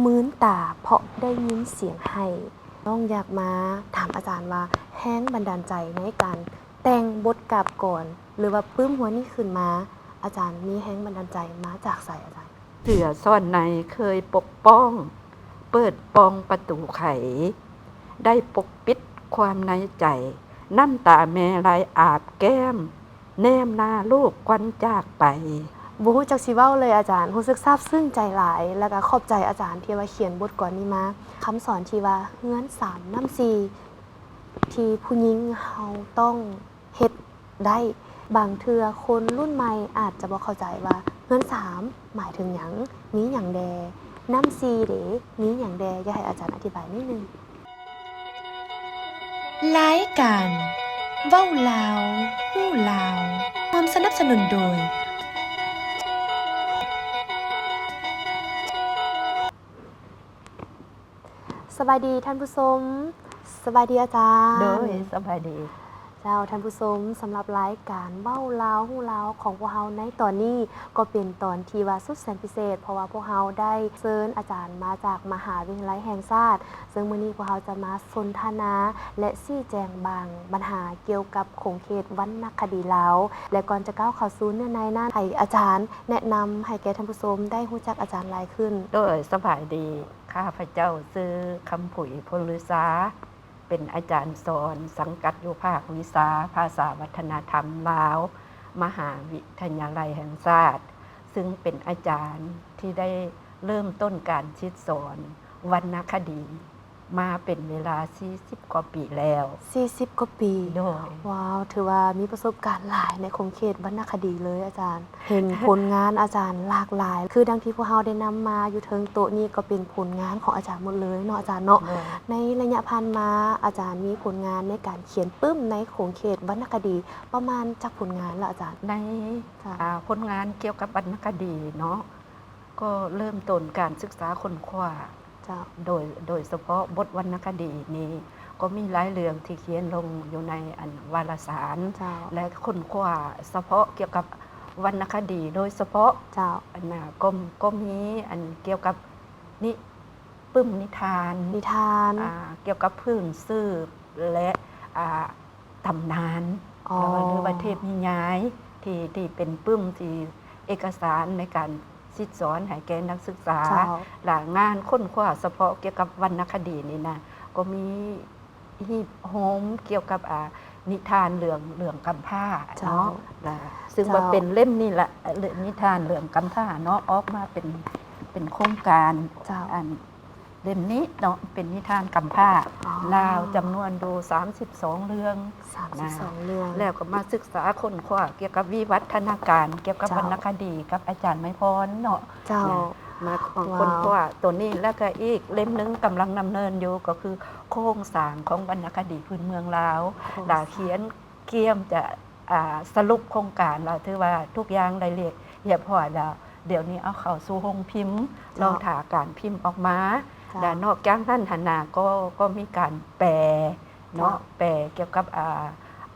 ມື່ນຕາເພາະໄດ້ຍິນສຽງໄຫ້. ນ້ອງຢາກມາຖາມອາຈານວ່າ ແຮງບັນດານໃຈໃນການແຕ່ງບົດກາບກອນ ຫຼືວ່າປຶ້ມຫົວນີ້ຂຶ້ນມາ, ອາຈານມີແຮງບັນດານໃຈມາຈາກໃສອາຈານ? ເສືອຊ້ອນໃນເຄີຍປົກປ້ອງ, ເປີດປ່ອງປະຕູໄຂ, ໄດ້ປົກປິດຄວາມໃນໃຈ, ນ້ຳຕາແມ່ໄຫຼອາບແກ້ມ, ແນມໜ້າລູກກ່ອນຈາກໄປ. ບໍ່ຮູ້ຈັກຊິເວົ້າເລີຍອາຈານ, ຮູ້ສຶກຊາບຊຶ້ງໃຈຫຼາຍ ແລ້ວກໍຂອບໃຈອາຈານທີ່ວ່າຂຽນບົດກອນນີ້ມາ. ຄຳສອນທີ່ວ່າເຮືອນສາມນ້ຳສີ່ ທີ່ຜູ້ຍິງເຮົາຕ້ອງເຮັດໄດ້. ບາງເທື່ອຄົນລຸ້ນໃໝ່ອາດຈະບໍ່ເຂົ້າໃຈວ່າເຮືອນສາມໝາຍເຖິງຫຍັງ, ມີຫຍັງແດ່, ນ້ຳສີ່ເດ ມີຫຍັງແດ່? ຢາກໃຫ້ອາຈານອະທິບາຍໜ້ອຍໜຶ່ງ. ລາຍການເວົ້າລາວ ຮູ້ລາວ ຮ່ວມສະໜັບສະໜູນໂດຍ ສະບາຍດີທ່ານຜູ້ຊົມ. ສະບາຍດີອາຈານ. ໂດຍ ສະບາຍດີ. ເຈົ້າ ທ່ານຜູ້ຊົມ, ສຳລັບລາຍການເວົ້າລາວຮູ້ລາວຂອງພວກເຮົາໃນຕອນນີ້ ກໍເປັນຕອນທີ່ວ່າສຸດແສນພິເສດ, ເພາະວ່າພວກເຮົາໄດ້ເຊີນອາຈານມາຈາກມະຫາວິທະຍາໄລແຫ່ງຊາດ, ເຊິ່ງມື້ນີ້ພວກເຮົາຈະມາສົນທະນາ ແລະ ຊີ້ແຈງບາງບັນຫາກ່ຽວກັບຂົງເຂດວັນນະຄະດີລາວ. ແລະ ກ່ອນຈະກ້າວເຂົ້າສູ່ເນື້ອໃນນັ້ນ, ໃຫ້ອາຈານແນະນຳໃຫ້ແກ່ທ່ານຜູ້ຊົມໄດ້ຮູ້ຈັກອາຈານຫຼາຍຂຶ້ນ. ໂດຍ ສະບາຍດີ. ຂ້າພະເຈົ້າຊື່ ຄຳຜຸຍ ພົນລືຊາ, ເປັນອາຈານສອນ ສັງກັດຢູ່ພາກວິຊາພາສາວັດທະນະທຳລາວ ມະຫາວິທະຍາໄລແຫ່ງຊາດ, ຊຶ່ງເປັນອາຈານທີ່ໄດ້ເລີ່ມຕົ້ນການສິດສອນວັນນະຄະດີມາເປັນເວລາສີ່ສິບກວ່າປີແລ້ວ. ສີ່ສິບກວ່າປີ. ໂດຍ. ວ້າວ, ຖືວ່າມີປະສົບການຫຼາຍໃນຂົງເຂດວັນນະຄະດີເລີຍອາຈານ. ເຫັນຜົນງານອາຈານຫຼາກຫຼາຍ, ຄືດັ່ງທີ່ພວກເຮົາໄດ້ນຳມາຢູ່ເທິງໂຕະນີ້ ກໍເປັນຜົນງານຂອງອາຈານໝົດເລີຍເນາະ ອາຈານເນາະ. ໂດຍ. ໃນໄລຍະຜ່ານມາ ອາຈານມີຜົນງານໃນການຂຽນປຶ້ມໃນຂົງເຂດວັນນະຄະດີປະມານຈັກຜົນງານລະອາຈານ? ໃນ ເຈົ້າ. ອາ ຜົນງານກ່ຽວກັບວັນນະຄະດີເນາະ, ກໍເລີ່ມຕົ້ນການສຶກສາຄົ້ນຄວ້າ ເຈົ້າ. ໂດຍ ໂດຍສະເພາະບົດວັນນະຄະດີນີ້ ກໍມີຫຼາຍເລື່ອງທີ່ຂຽນລົງຢູ່ໃນອັນວາລະສານ ເຈົ້າ. ແລະ ຄົ້ນຄວ້າສະເພາະກ່ຽວກັບວັນນະຄະດີໂດຍສະເພາະ ເຈົ້າ. ອັນນະ ກໍ ກໍມີອັນກ່ຽວກັບນິ ປຶ້ມນິທານ ນິທານ ອ່າ ກ່ຽວກັບພື້ນສືບ ແລະ ອ່າ ຕຳນານ ອໍ ຫຼືວ່າເທບນິຍາຍ ທີ່ ທີ່ເປັນປຶ້ມທີ່ເອກະສານໃນການສິດສອນໃຫ້ແກ່ນັກສຶກສາ ເຈົ້າ. ແລະ ງານຄົ້ນຄວ້າສະເພາະກ່ຽວກັບວັນນະຄະດີນີ້ນະ ກໍມີຮີບໂຮມກ່ຽວກັບ ອ່າ ນິທານເລື່ອງ ເລື່ອງກຳພ້າ ເຈົ້າ. ເນາະ ລະ ຊຶ່ງວ່າ ເຈົ້າ. ເປັນເຫຼັ້ມນີ້ລະ ນິທານເລື່ອງກຳພ້າເນາະ ອອກມາເປັນ ເປັນໂຄງການ ເຈົ້າ. ອັນ ເຫຼັ້ມນີ້ເນາະ ເປັນນິທານກຳພ້າ ອໍ ລາວ ຈຳນວນຢູ່ສາມສິບສອງເລື່ອງ ສາມສິບສອງເລື່ອງ ແລ້ວກໍມາສຶກສາຄົ້ນຄວ້າກ່ຽວກັບວິວັດທະນາການ ກ່ຽວກັບ ເຈົ້າ. ວັນນະຄະດີກັບອາຈານໄມພອນເນາະ ເຈົ້າ. ນະ ມາ ອໍ ຄົ້ນຄວ້າໂຕນີ້ ແລ້ວກໍອີກເຫຼັ້ມໜຶ່ງກຳລັງດຳເນີນຢູ່ ກໍຄືໂຄງສ້າງຂອງວັນນະຄະດີພື້ນເມືອງລາວ ໂຄງສ້າງ ລະຂຽນ ກຽມຈະ ອ່າ ສະຫຼຸບໂຄງການແລ້ວ ຖືວ່າທຸກຢ່າງໄດ້ລຽບ ລຽບຮ້ອຍແລ້ວ. ດຽວນີ້ເອົາເຂົ້າສູ່ໂຮງພິມ ເຈົ້າ. ລໍຖ້າການພິມອອກມາ ເຈົ້າ. ແລະ ນອກຈາກນັ້ນຫັ້ນນະ ກໍ ກໍມີການແປເນາະ ເຈົ້າ. ແປກ່ຽວກັບ ອ່າ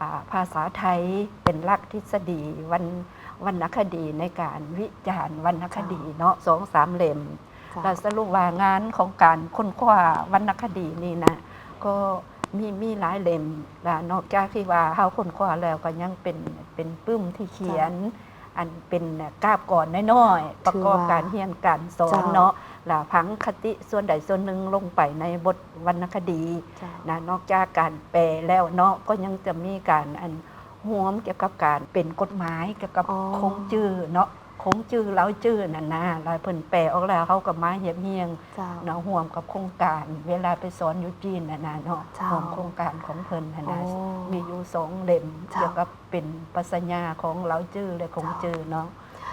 ອ່າ ພາສາໄທເປັນຫຼັກທິດສະດີວັນ ວັນນະຄະດີ ໃນການວິຈານວັນນະຄະດີ ເຈົ້າ. ເນາະ ສອງສາມເຫຼັ້ມ ເຈົ້າ. ແລະ ສະຫຼຸບວ່າງານຂອງການຄົ້ນຄວ້າວັນນະຄະດີນີ້ນະ ກໍມີ ມີຫຼາຍເຫຼັ້ມ ລະນອກຈາກທີ່ວ່າເຮົາຄົ້ນຄວ້າແລ້ວ ກໍຍັງເປັນ ເປັນປຶ້ມທີ່ຂຽນ ເຈົ້າ. ອັນເປັນກາບກອນນ້ອຍໆ ປະກອບການຮຽນການສອນ ເຈົ້າ. ເນາະ ລະຝັງຄະຕິສ່ວນໃດສ່ວນໜຶ່ງລົງໄປໃນບົດວັນນະຄະດີ ເຈົ້າ. ນະ ນອກຈາກການແປແລ້ວເນາະ ກໍຍັງຈະມີການ ອັນ ຮວມກ່ຽວກັບການເປັນກົດໝາຍກ່ຽວກັບ ອໍ ຄົງຈື່ເນາະ ຄົງຈື່ ເລົ່າຈື່ນັ້ນນະ ແລ້ວເພິ່ນແປອອກແລ້ວ ເຮົາກໍມາຮຽບຮຽງ ເຈົ້າ. ເນາະ ຮ່ວມກັບໂຄງການ ເວລາໄປສອນຢູ່ຈີນຫັ້ນນະເນາະ ເຈົ້າ. ຂອງໂຄງການຂອງເພິ່ນຫັ້ນນະ ໂອ້ ມີຢູ່ສອງເຫຼັ້ມ ເຈົ້າ. ກ່ຽວກັບເປັນປັດຊະຍາຂອງເລົ່າຈື່ ແລະ ຄົງຈື່ ເຈົ້າ. ເນາະ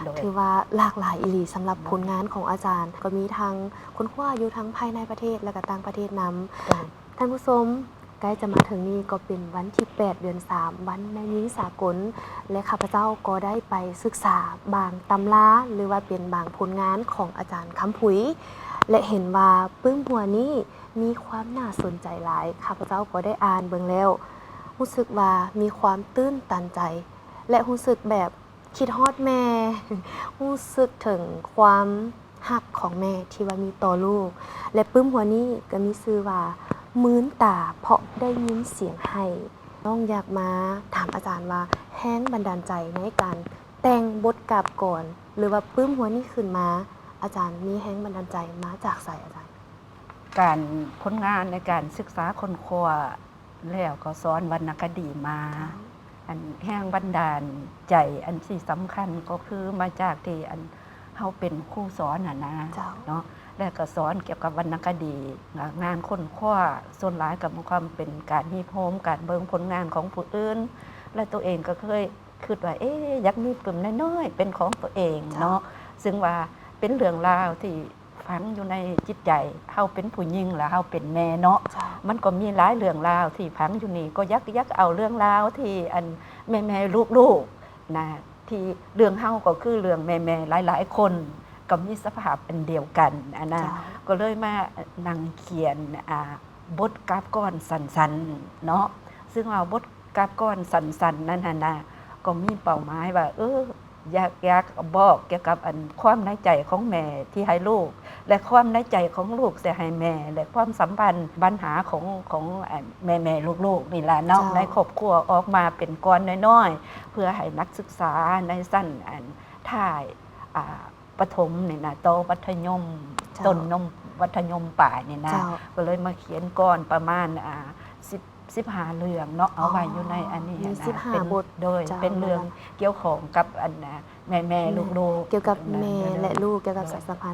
ໂດຍ ຖືວ່າຫຼາກຫຼາຍອີ່ຫຼີສຳລັບ ໂດຍ ຜົນງານຂອງອາຈານ ກໍມີທັງຄົ້ນຄວ້າຢູ່ທັງພາຍໃນປະເທດ ແລະ ກໍຕ່າງປະເທດນຳ ໂດຍ. ທ່ານຜູ້ຊົມ, ໃກ້ຈະມາເຖິງນີ້ກໍເປັນວັນທີແປດ ເດືອນສາມ ວັນແມ່ຍິງສາກົນ ແລະ ຂ້າພະເຈົ້າກໍໄດ້ໄປສຶກສາບາງຕຳລາ ຫຼືວ່າເປັນບາງຜົນງານຂອງອາຈານຄຳຜຸຍ ແລະ ເຫັນວ່າປຶ້ມຫົວນີ້ມີຄວາມໜ້າສົນໃຈຫຼາຍ. ຂ້າພະເຈົ້າກໍໄດ້ອ່ານເບິ່ງແລ້ວ ຮູ້ສຶກວ່າມີຄວາມຕື່ນຕັນໃຈ ແລະ ຮູ້ສຶກແບບ ຄິດຮອດແມ່ ຮູ້ສຶກເຖິງຄວາມ ຮັກຂອງແມ່ທີ່ວ່າມີຕໍ່ລູກ ແລະ ປຶ້ມຫົວນີ້ກໍມີຊື່ວ່າ ມື່ນຕາເພາະໄດ້ຍິນສຽງໄຫ້. ນ້ອງຢາກມາຖາມອາຈານວ່າ ແຮງບັນດານໃຈໃນການແຕ່ງບົດກາບກອນ ຫຼືວ່າປຶ້ມຫົວນີ້ຂຶ້ນມາ ອາຈານມີແຮງບັນດານໃຈມາຈາກໃສອາຈານ? ການ ຜົນງານໃນການສຶກສາຄົ້ນຄວ້າ ແລ້ວກໍສອນວັນນະຄະດີມາ. ເຈົ້າ. ອັນແຮງບັນດານໃຈອັນທີ່ສຳຄັນກໍຄືມາຈາກທີ່ອັນເຮົາເປັນຄູສອນຫັ້ນນະ ເຈົ້າ. ເນາະ ແລ້ວກໍສອນກ່ຽວກັບວັນນະຄະດີ ງານຄົ້ນຄວ້າ ສ່ວນຫຼາຍກໍມີຄວາມເປັນການຮີບໂຮມ ການເບິ່ງຜົນງານຂອງຜູ້ອື່ນ ແລະ ຕົວເອງກໍເຄີຍຄິດວ່າ ເອ ຢາກມີປຶ້ມນ້ອຍໆເປັນຂອງຕົວເອງເນາະ ເຈົ້າ. ຊຶ່ງວ່າເປັນເລື່ອງລາວທີ່ ຝັງຢູ່ໃນຈິດໃຈ ເຮົາເປັນຜູ້ຍິງ ແລະ ເຮົາເປັນແມ່ເນາະ ເຈົ້າ. ມັນກໍມີຫຼາຍເລື່ອງລາວທີ່ຝັງຢູ່ນີ້ ກໍຢາກ ຢາກເອົາເລື່ອງລາວທີ່ອັນແມ່ໆລູກໆນະ ທີ່ເລື່ອງເຮົາກໍຄືເລື່ອງແມ່ໆຫຼາຍໆຄົນ ກໍມີສະພາບອັນດຽວກັນຫັ້ນນະ ເຈົ້າ. ກໍເລີຍມານັ່ງຂຽນ ອ່າ ບົດກາບກອນສັ້ນໆເນາະ ຊຶ່ງວ່າບົດ ກາບກອນສັ້ນໆນັ້ນຫັ້ນນະ ກໍມີເປົ້າໝາຍວ່າ ເອີ ຢາກ ຢາກບອກກ່ຽວກັບອັນຄວາມໃນໃຈຂອງແມ່ທີ່ໃຫ້ລູກ ແລະ ຄວາມໃນໃຈຂອງລູກທີ່ໃຫ້ແມ່ ແລະ ຄວາມສຳພັນ ບັນຫາຂອງ ຂອງອັນແມ່ໆລູກໆນີ້ລະເນາະ ເຈົ້າ. ໃນຄອບຄົວອອກມາເປັນກ່ອນນ້ອຍໆ ເພື່ອໃຫ້ນັກສຶກສາໃນຊັ້ນອັນທ້າຍ ອ່າ ປະຖົມນີ້ນະ ຕໍ່ມັດທະຍົມ ເຈົ້າ. ຕົ້ນຍົມ ມັດທະຍົມປາຍນີ້ນະ ເຈົ້າ. ກໍເລີຍມາຂຽນກ່ອນປະມານ ອ່າ ສິບ ສິບຫ້າເລື່ອງເນາະ ເອົາໄວ້ຢູ່ໃນອັນນີ້ ອໍ ມີສິບຫ້າບົດ ໂດຍ ເຈົ້າ ເປັນເລື່ອງກ່ຽວຂ້ອງກັບອັນແມ່ໆລູກໆ ກ່ຽວກັບແມ່ ແລະ ລູກ ກ່ຽວກັບສາຍສຳພັນ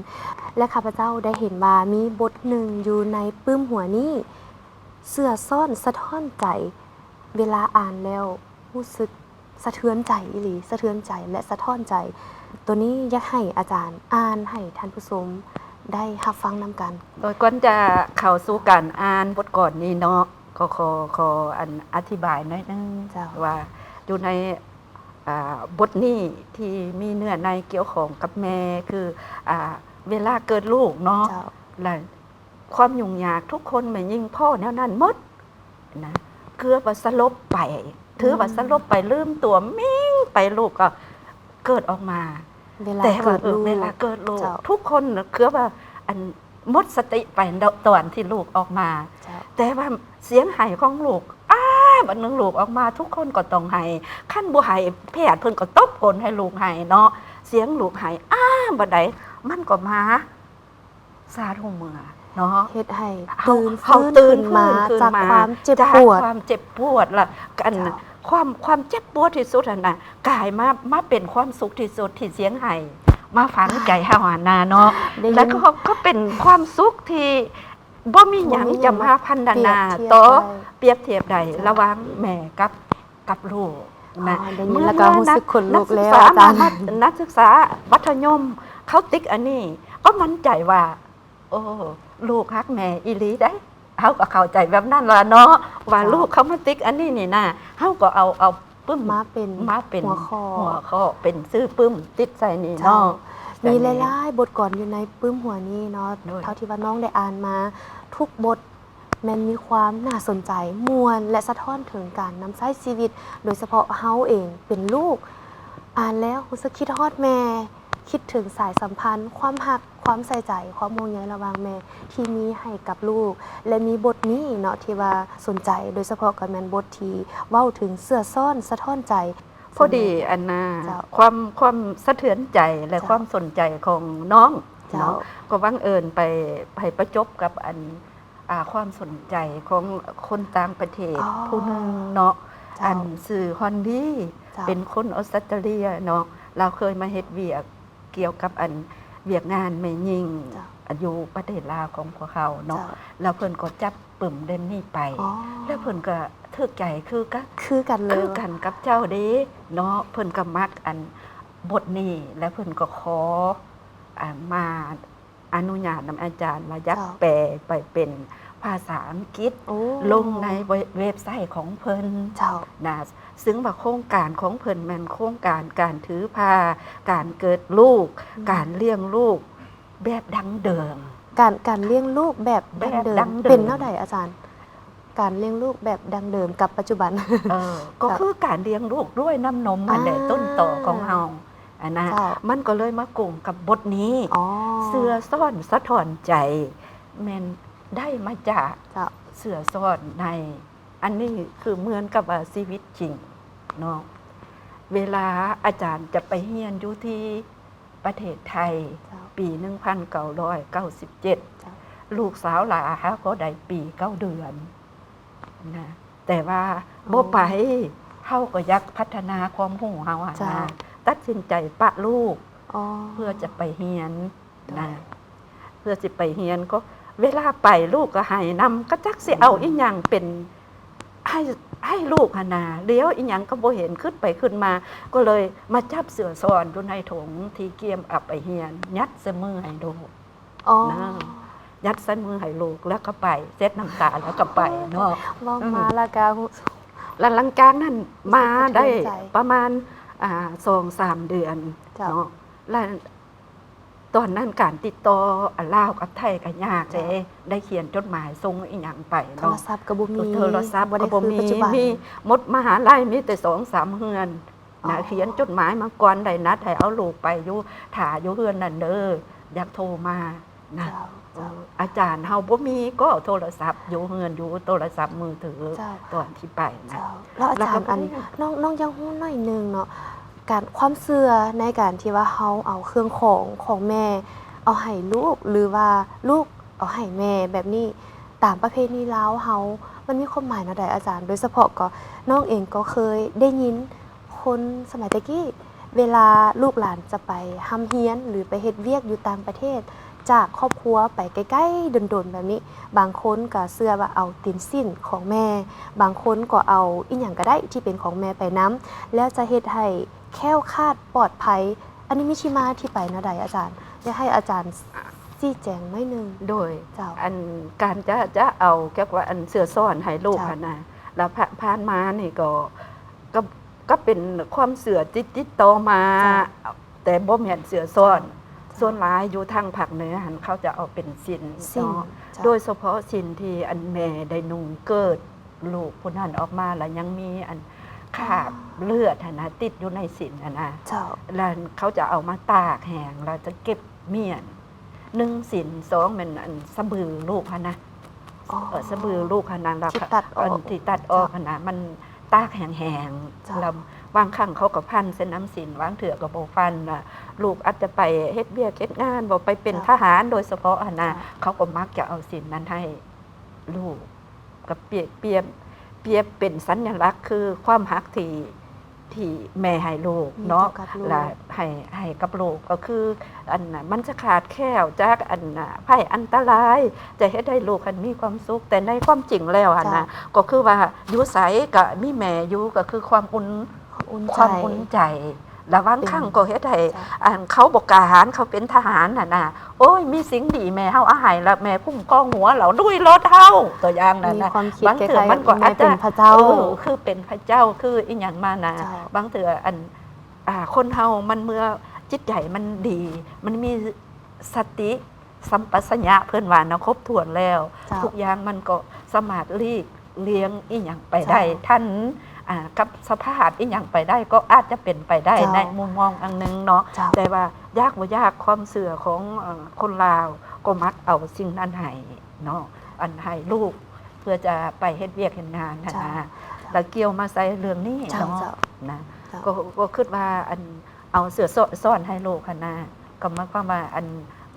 ແລະ ຂ້າພະເຈົ້າໄດ້ເຫັນວ່າມີບົດໜຶ່ງຢູ່ໃນປຶ້ມຫົວນີ້ ເສື້ອຊ້ອນສະທ້ອນໃຈ ເວລາອ່ານແລ້ວຮູ້ສຶກ ສະເທືອນໃຈອີ່ຫຼີ ສະເທືອນໃຈ ແລະ ສະທ້ອນໃຈ. ໂຕນີ້ຢາກໃຫ້ອາຈານອ່ານໃຫ້ທ່ານຜູ້ຊົມໄດ້ຮັບຟັງນຳກັນ. ໂດຍ ກ່ອນຈະເຂົ້າສູ່ການອ່ານບົດກອນນີ້ເນາະ ກໍຂໍ ຂໍອັນອະທິບາຍໜ້ອຍໜຶ່ງ ເຈົ້າ. ວ່າຢູ່ໃນ ອ່າ ບົດນີ້ທີ່ມີເນື້ອໃນກ່ຽວຂ້ອງກັບແມ່ ຄື ອ່າ ເວລາເກີດລູກເນາະ ເຈົ້າ. ແລະ ຄວາມຫຍຸ້ງຍາກ ທຸກຄົນແມ່ຍິງພໍ້ແນວນັ້ນໝົດນະ ເກືອບວ່າສະຫຼົບໄປ ຖືວ່າສະຫຼົບໄປ ລືມຕົວ ມິ້ງໄປ ລູກກໍເກີດອອກມາ. ເວລາ ແຕ່ວ່າ ເກີດ ເອີ ລູກ ເວລາເກີດລູກ ເຈົ້າ ທຸກຄົນເກືອບວ່າອັນໝົດສະຕິໄປຕອນທີ່ລູກອອກມາ ເຈົ້າ. ແຕ່ວ່າສຽງໄຫ້ຂອງລູກ ອ້າ ບັດໜຶ່ງລູກອອກມາ ທຸກຄົນກໍຕ້ອງໄຫ້ ຄັນບໍ່ໄຫ້ ແພດເພິ່ນກໍຕົບກົ້ນໃຫ້ລູກໄຫ້ເນາະ ສຽງລູກໄຫ້ ອ້າ ບັດໃດມັນກໍມາ ຊາດຫົວເມືອເນາະ ເຮັດໃຫ້ ເຮົາ ຕື່ນຟື້ນຂຶ້ນມາຈາກຄວາມເຈັບປວດ ຄວາມເຈັບປວດ ລະອັນ ເຈົ້າ ຄວາມ ຄວາມເຈັບປວດທີ່ສຸດຫັ້ນນະ ກາຍມາ ມາເປັນຄວາມສຸກທີ່ສຸດ ທີ່ສຽງໄຫ້ມາຝັງໃຈເຮົາຫັ້ນນະເນາະ ແລະກໍ ກໍເປັນຄວາມສຸກທີ່ບໍ່ມີຫຍັງຈະມາພັນທະນາຕໍ່ ປຽບທຽບໄດ້ ລະຫວ່າງແມ່ກັບ ກັບລູກນະ ອໍ ໄດ້ຍິນແລ້ວກໍຮູ້ສຶກຂົນລຸກແລ້ວອາຈານ. ນັກສຶກສາມັດທະຍົມເຂົາຕິກອັນນີ້ ກໍໝັ້ນໃຈວ່າ ໂອ້ ລູກຮັກແມ່ອີ່ຫຼີໃດ໋ ເຮົາກໍເຂົ້າໃຈແບບນັ້ນລະເນາະ ວ່າ ເຈົ້າ ລູກເຂົາມາຕິກອັນນີ້ນີ້ນະ ເຮົາກໍເອົາ ເອົາປຶ້ມມາເປັນ ມາເປັນຫົວຂໍ້ ຫົວຂໍ້ ເປັນຊື່ປຶ້ມຕິດໃສ່ນີ້ເນາະ ເຈົ້າ. ມີຫຼາຍໆບົດກອນຢູ່ໃນປຶ້ມຫົວນີ້ເນາະ ໂດຍ ເທົ່າທີ່ວ່ານ້ອງໄດ້ອ່ານມາ ທຸກບົດ ແມ່ນມີຄວາມໜ້າສົນໃຈ, ມ່ວນ ແລະ ສະທ້ອນເຖິງການນຳໃຊ້ຊີວິດ, ໂດຍສະເພາະເຮົາເອງເປັນລູກ, ອ່ານແລ້ວຮູ້ສຶກຄິດຮອດແມ່, ຄິດເຖິງສາຍສຳພັນ, ຄວາມຮັກ, ຄວາມໃສ່ໃຈ, ຄວາມຫ່ວງໃຍລະຫວ່າງແມ່ທີ່ມີໃຫ້ກັບລູກ ແລະ ມີບົດນີ້ເນາະທີ່ວ່າສົນໃຈ, ໂດຍສະເພາະກໍແມ່ນບົດທີ່ເວົ້າເຖິງເສື້ອຊ້ອນສະທ້ອນໃຈ. ພໍດີອັນນ່າ ເຈົ້າ ຄວາມ ຄວາມສະເທືອນໃຈ ແລະ ເຈົ້າ ຄວາມສົນໃຈຂອງນ້ອງ ເຈົ້າ ເນາະ ກໍບັງເອີນໄປ ໄປປະຈົບກັບອັນ ອ່າ ຄວາມສົນໃຈຂອງຄົນຕ່າງປະເທດ ອໍ ຜູ້ໜຶ່ງເນາະ ເຈົ້າ ອັນຊື່ຮອນດີ ເຈົ້າ ເປັນຄົນອອສເຕຣເລັຽເນາະ ລາວເຄີຍມາເຮັດວຽກກ່ຽວກັບອັນວຽກງານແມ່ຍິງ ເຈົ້າ ຢູ່ປະເທດລາວຂອງພວກເຮົາເນາະ ເຈົ້າ ແລ້ວເພິ່ນກໍຈັບປຶ້ມເຫຼັ້ມນີ້ໄປ ອໍ ແລ້ວເພິ່ນກໍຖືກໃຈຄືກັນ ຄືກັນເລີຍ ຄືກັນກັບເຈົ້າເດ້ເນາະ ເພິ່ນກໍມັກອັນບົດນີ້ ແລ້ວເພິ່ນກໍຂໍ ອ່າ ມາ ອະນຸຍາດນຳອາຈານວ່າຢາກ ເຈົ້າ ແປໄປເປັນພາສາອັງກິດ ໂອ້ ລົງໃນເວັບ ເວັບໄຊຂອງເພິ່ນ ເຈົ້າ ນະ ຊຶ່ງວ່າໂຄງການຂອງເພິ່ນແມ່ນໂຄງການການຖືພາ, ການເກີດລູກ, ອືມ ການລ້ຽງລູກແບບດັ້ງເດີມ. ການ ການລ້ຽງລູກແບບ ແບບດັ້ງເດີມ ດັ້ງເດີມ ເປັນແນວໃດອາຈານ? ການລ້ຽງລູກແບບດັ້ງເດີມກັບປັດຈຸບັນ ເອີ ກໍ ເຈົ້າ ຄືການລ້ຽງລູກດ້ວຍນ້ຳນົມຫັ້ນແຫຼະ ອ່າ ຕົ້ນຕໍຂອງເຮົາ ອັນນະ ເຈົ້າ ມັນກໍເລີຍມາກົງກັບບົດນີ້ ອໍ ເສືອຊ້ອນສະທ້ອນໃຈ ແມ່ນໄດ້ມາຈາກ ເຈົ້າ ເສືອຊ້ອນໃນ ອັນນີ້ຄືເໝືອນກັບວ່າຊີວິດຈິງເນາະ ເວລາອາຈານຈະໄປຮຽນຢູ່ທີ່ປະເທດໄທ ເຈົ້າ ປີໜຶ່ງພັນເກົ້າຮ້ອຍເກົ້າສິບເຈັດ ເຈົ້າ ລູກສາວຫຼ້າຫາກໍໄດ້ປີເກົ້າເດືອນນະ ແຕ່ວ່າ ອໍ ບໍ່ໄປ ເຮົາກໍຢາກພັດທະນາຄວາມຮູ້ເຮົາຫັ້ນນະ ເຈົ້າ ຕັດສິນໃຈປະລູກ ອໍ ເພື່ອຈະໄປຮຽນ ໂດຍ ນະ ເພື່ອຊິໄປຮຽນ ກໍເວລາໄປລູກກໍໄຫ້ນຳ ກໍຈັກຊິເອົາອີ່ຫຍັງເປັນ ໃຫ້ ໃຫ້ລູກຫັ້ນນະ ຫຼຽວອີ່ຫຍັງກໍບໍ່ເຫັນ ຄຶດໄປຄຶດມາ ກໍເລີຍມາຈັບເສືອຊ້ອນຢູ່ໃນຖົງທີ່ກຽມເອົາໄປຮຽນ ຍັດໃສ່ມືໃຫ້ລູກ ອໍ ນະ ຍັດໃສ່ມືໃຫ້ລູກ ແລ້ວກໍໄປ ເຊັດນ້ຳຕາ ແລ້ວກໍໄປເນາະ ເວົ້າມາ ອືມ ແລ້ວກໍ ແລ້ວຫຼັງຈາກນັ້ນມາໄດ້ ສະເທືອນໃຈ ປະມານ ອ່າ ສອງສາມເດືອນ ເຈົ້າ ເນາະ ແລ້ວ ຕອນນັ້ນການຕິດຕໍ່ ອາ ລາວກັບໄທກໍຍາກເດ້ ເຈົ້າ ໄດ້ຂຽນຈົດໝາຍສົ່ງອີ່ຫຍັງໄປເນາະ ໂທລະສັບກໍບໍ່ມີ ໂທລະສັບກໍບໍ່ມີ ບໍ່ຄືປັດຈຸບັນ ມີ ໝົດມະຫາໄລມີແຕ່ສອງສາມເຮືອນນະ ອໍ ຂຽນຈົດໝາຍມາກ່ອນ ໄດ້ນັດໃຫ້ເອົາລູກໄປຢູ່ ຖ້າຢູ່ເຮືອນນັ້ນເດີ ຢາກໂທມານະ ເຈົ້າ ເຈົ້າ ເອີ ອາຈານເຮົາບໍ່ມີກໍໂທລະສັບຢູ່ເຮືອນ ຢູ່ໂທລະສັບມືຖື ເຈົ້າ ຕອນທີ່ໄປນະ ເຈົ້າ ແລ້ວອາຈານ ແລ້ວກໍ ອັນ ນ້ອງ ນ້ອງຢາກຮູ້ໜ້ອຍໜຶ່ງເນາະ ການ ຄວາມເຊື່ອໃນການທີ່ວ່າເຮົາເອົາເຄື່ອງຂອງຂອງແມ່ເອົາໃຫ້ລູກ ຫຼືວ່າລູກເອົາໃຫ້ແມ່ແບບນີ້ ຕາມປະເພນີລາວເຮົາ ມັນມີຄວາມໝາຍແນວໃດອາຈານ? ໂດຍສະເພາະກໍ ນ້ອງເອງກໍເຄີຍໄດ້ຍິນຄົນສະໄໝແຕ່ກີ້ ເວລາລູກຫຼານຈະໄປຮ່ຳຮຽນ ຫຼືໄປເຮັດວຽກຢູ່ຕ່າງປະເທດ ຈາກຄອບຄົວໄປໄກໆດົນໆແບບນີ້ ບາງຄົນກໍເຊື່ອວ່າເອົາຕີນສິ້ນຂອງແມ່ ບາງຄົນກໍເອົາອີ່ຫຍັງກໍໄດ້ທີ່ເປັນຂອງແມ່ໄປນຳ ແລ້ວຈະເຮັດໃຫ້ແຄ້ວຄາດປອດໄພ. ອັນນີ້ມີທີ່ມາທີ່ໄປແນວໃດອາຈານ? ຢາກໃຫ້ອາຈານຊີ້ແຈງໜ້ອຍໜຶ່ງ. ໂດຍ ເຈົ້າ ອັນການຈະ ຈະເອົາກ່ຽວກັບອັນເສື້ອຊ້ອນໃຫ້ລູກ ເຈົ້າ ຫັ້ນນະ ແລ້ວຜ່ານ ຜ່ານມານີ້ກໍ ກໍ ກໍເປັນຄວາມເຊື່ອຕິດ ຕິດຕໍ່ມາ ເຈົ້າ ແຕ່ບໍ່ແມ່ນເສື້ອຊ້ອນ ເຈົ້າ ສ່ວນຫຼາຍຢູ່ທາງພາກເໜືອຫັ້ນ ເຂົາຈະເອົາເປັນສິ້ນ ສິ້ນ ເນາະ ເຈົ້າ ໂດຍສະເພາະສິ້ນທີ່ອັນແມ່ໄດ້ນຸ່ງເກີດລູກຜູ້ນັ້ນອອກມາ ແລ້ວຍັງມີອັນຄາບ ອໍ ເລືອດຫັ້ນນະ ຕິດຢູ່ໃນສິ້ນຫັ້ນນະ ເຈົ້າ ແລ້ວເຂົາຈະເອົາມາຕາກແຫ້ງ ແລ້ວຈະເກັບມ້ຽນ ໜຶ່ງ ສິ້ນ ສອງ ແມ່ນອັນສະບືລູກຫັ້ນນະ ອໍ ເອີ ສະບືລູກຫັ້ນນະ ແລ້ວທີ່ຕັດອອກ ອັນທີ່ຕັດອອກ ເຈົ້າ ຫັ້ນນະ ມັນຕາກແຫ້ງໆ ເຈົ້າ ແລ້ວບາງຄັ້ງເຂົາກໍພັນໃສ່ນ້ຳສິ້ນ ບາງເທື່ອກໍບໍ່ພັນ ລະລູກອາດຈະໄປເຮັດວຽກເຮັດງານ ບໍ່ໄປເປັນ ເຈົ້າ ທະຫານໂດຍສະເພາະຫັ້ນນະ ເຈົ້າ ເຂົາກໍມັກຈະເອົາສິ້ນນັ້ນໃຫ້ລູກ ກໍປຽບ ປຽບ ປຽບເປັນສັນຍະລັກ ຄືຄວາມຮັກທີ່ ທີ່ແມ່ໃຫ້ລູກເນາະ ມີຕໍ່ກັບລູກ ແລະ ໃຫ້ ໃຫ້ກັບລູກ ກໍຄືອັນນະ ມັນຈະຂາດແຄ້ວຈາກອັນນະ ໄພອັນຕະລາຍ ຈະເຮັດໃຫ້ລູກຫັ້ນມີຄວາມສຸກ ແຕ່ໃນຄວາມຈິງແລ້ວຫັ້ນນະ ເຈົ້າ ກໍຄືວ່າຢູ່ໃສກໍມີແມ່ຢູ່ ກໍຄືຄວາມອຸ່ນ ຄວາມອຸ່ນໃຈ ຄວາມອຸ່ນໃຈ ລະບາງຄັ້ງກໍເຮັດໃຫ້ ເຈົ້າ ອັນເຂົາບໍ່ກ້າຫານ ເຂົາເປັນທະຫານຫັ້ນນະ ໂອ້ຍ ມີສິ່ງດີແມ່ເຮົາເອົາໃຫ້ລະ ແມ່ຄຸ້ມຄອງຫົວເຮົາ ລຸຍລົດເຮົາ ຕົວຢ່າງນັ້ນນະ ບາງເທື່ອມັນກໍອາດຈະ ເອີ ຄືເປັນພະເຈົ້າ ຄືເປັນພະເຈົ້າ ຄືອີ່ຫຍັງມານະ ເຈົ້າ ບາງເທື່ອອັນ ອ່າ ຄົນເຮົາມັນເມື່ອຈິດໃຈມັນດີ ມັນມີສະຕິ ສຳປະສັນຍະ ເພິ່ນວ່ານະ ຄົບຖ້ວນແລ້ວ ເຈົ້າ ທຸກຢ່າງມັນກໍສາມາດຫຼີກລ່ຽງອີ່ຫຍັງໄປໄດ້ ເຈົ້າ ທັນ ອ່າ ກັບສະພາບອີ່ຫຍັງໄປໄດ້ ກໍອາດຈະເປັນໄປໄດ້ ເຈົ້າ ໃນມຸມມອງອັນໜຶ່ງເນາະ ເຈົ້າ ແຕ່ວ່າຢາກບໍ່ຢາກ ຄວາມເຊື່ອຂອງ ເອີ ຄົນລາວກໍມັກເອົາສິ່ງນັ້ນໃຫ້ເນາະ ອັນໃຫ້ລູກ ເພື່ອຈະໄປເຮັດວຽກເຮັດງານຫັ້ນນະ ເຈົ້າ ແລ້ວກ່ຽວມາໃສ່ເລື່ອງນີ້ເນາະ ເຈົ້າ ນະ ເຈົ້າ ກໍ ກໍຄິດວ່າອັນ ເອົາເສື້ອຊ້ອນໃຫ້ລູກຫັ້ນນະ ກໍໝາຍຄວາມວ່າ ອັນ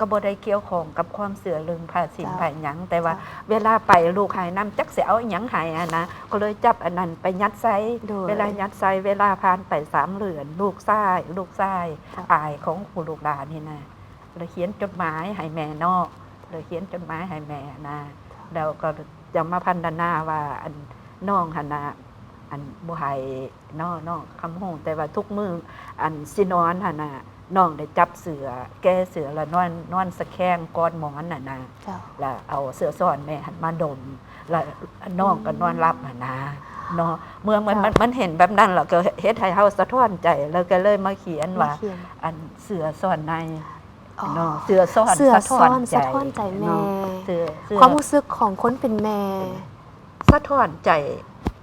ກໍບໍ່ໄດ້ກ່ຽວຂ້ອງກັບຄວາມເຊື່ອເລື່ອງພະສິນ ເຈົ້າ ພະຫຍັງ ແຕ່ວ່າ ເຈົ້າ ເວລາໄປລູກໃຫ້ນຳ ຈັກຊິເອົາອີ່ຫຍັງໃຫ້ຫັ້ນນະ ກໍເລີຍຈັບອັນນັ້ນໄປຍັດໃສ່ ໂດຍ ເວລາຍັດໃສ່ ເວລາຜ່ານໄປສາມເດືອນ ລູກຊາຍ ລູກຊາຍ ເຈົ້າ ອ້າຍຂອງຜູ້ລູກຫຼານນີ້ນະ ລະຂຽນຈົດໝາຍໃຫ້ແມ່ເນາະ ລະຂຽນຈົດໝາຍໃຫ້ແມ່ນະ ແລ້ວກໍຈະມາພັນທະນາວ່າ ອັນ ນ້ອງຫັ້ນນະ ອັນ ບໍ່ໃຫ້ ເນາະ ນ້ອງຄຳຮູ້ ແຕ່ວ່າທຸກມື້ ອັນ ຊິນອນຫັ້ນນະ ນ້ອງໄດ້ຈັບເສື້ອ ແກ້ເສື້ອ ລະນອນ ນອນສະແຄງກ້ອນໝອນຫັ້ນນະ ເຈົ້າ ລະເອົາເສື້ອຊ້ອນແມ່ຫັ້ນມາດົມ ລະນ້ອງກໍນອນຫຼັບຫັ້ນນະ ເນາະ ເມື່ອມັນ ເຈົ້າ ມັນ ມັນເຫັນແບບນັ້ນ ລະກໍເຮັດໃຫ້ເຮົາສະທ້ອນໃຈ ລະກໍເລີຍມາຂຽນວ່າ ມາຂຽນ ອັນ ເສື້ອຊ້ອນໃນ ອໍ ເນາະ ເສື້ອຊ້ອນ ເສື້ອຊ້ອນສະທ້ອນໃຈ ສະທ້ອນໃຈແມ່ ເນາະ ເສື້ອ ເສື້ອ ຄວາມຮູ້ສຶກຂອງຄົນເປັນແມ່ ສະທ້ອນໃຈ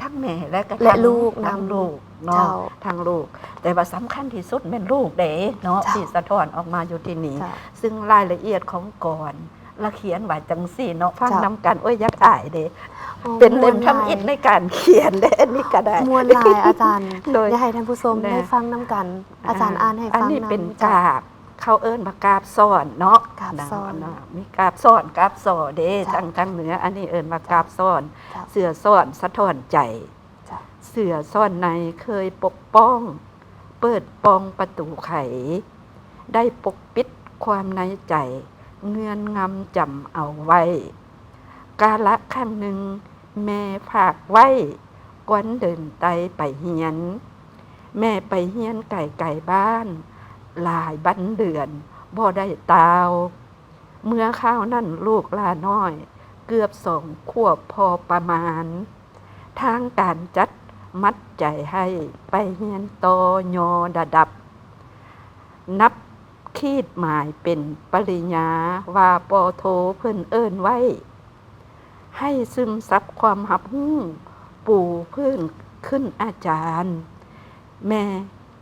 ທັ ແມ່ ແລະກໍ ແລະ ທັງ ລູກນຳ ທັງລູກເນາະ ເຈົ້າ ທັງລູກ ແຕ່ວ່າສຳຄັນທີ່ສຸດແມ່ນລູກເດ້ເນາະ ເຈົ້າ ທີ່ສະທ້ອນອອກມາຢູ່ທີ່ນີ້ ເຈົ້າ ຊຶ່ງລາຍລະອຽດຂອງກອນ ລະຂຽນວ່າຈັ່ງຊີ້ເນາະ ຟັງ ເຈົ້າ ນຳກັນ ໂອ້ຍ ຢາກອາຍເດ້ ໂອ້ ເປັນເຫຼັ້ມທຳອິດ ມ່ວນຫຼາຍ ໃນການຂຽນເດ້ ອັນນີ້ກໍໄດ້ ມ່ວນຫຼາຍອາຈານ ໂດຍ ຢາກໃຫ້ທ່ານຜູ້ຊົມ ແມ່ ໄດ້ຟັງນຳກັນ ອາຈານອ່ານໃຫ້ຟັງນຳ ອັນນີ້ເປັນກາບ ເຂົາເອີ້ນວ່າກາບຊ້ອນເນາະ ກາບຊ້ອນ ນະ ມີກາບຊ້ອນ ກາບສໍເດ້ ເຈົ້າ ທາງ ທາງເໜືອ ອັນນີ້ເອີ້ນວ່າກາບຊ້ອນ ເຈົ້າ ເສື້ອຊ້ອນສະທ້ອນໃຈ ເຈົ້າ ເສື້ອຊ້ອນໃນເຄີຍປົກປ້ອງ ເປີດປ່ອງປະຕູໄຂ ໄດ້ປົກປິດຄວາມໃນໃຈ ເງືອນງຳຈຳເອົາໄວ້ ກາລະຄັ້ງໜຶ່ງແມ່ຝາກໄວ້ ກ່ອນເດີນໄຕ່ໄປຮຽນ ແມ່ໄປຮຽນໄກໆບ້ານ ຫຼາຍວັນເດືອນບໍ່ໄດ້ຕ່າວ ເມື່ອຄາວນັ້ນລູກຫຼ້ານ້ອຍເກືອບສອງຂວບພໍປະມານ ທາງການຈັດມັດໃຈໃຫ້ໄປຮຽນຕໍ່ຍໍລະດັບ ນັບຂີດໝາຍເປັນປະລິນຍາ ວ່າ ປໍໂທ ເພິ່ນເອີ້ນໄວ້ ໃຫ້ຊຶມຊັບຄວາມຮັບຮູ້ ປູພື້ນຂຶ້ນອາຈານ ແມ່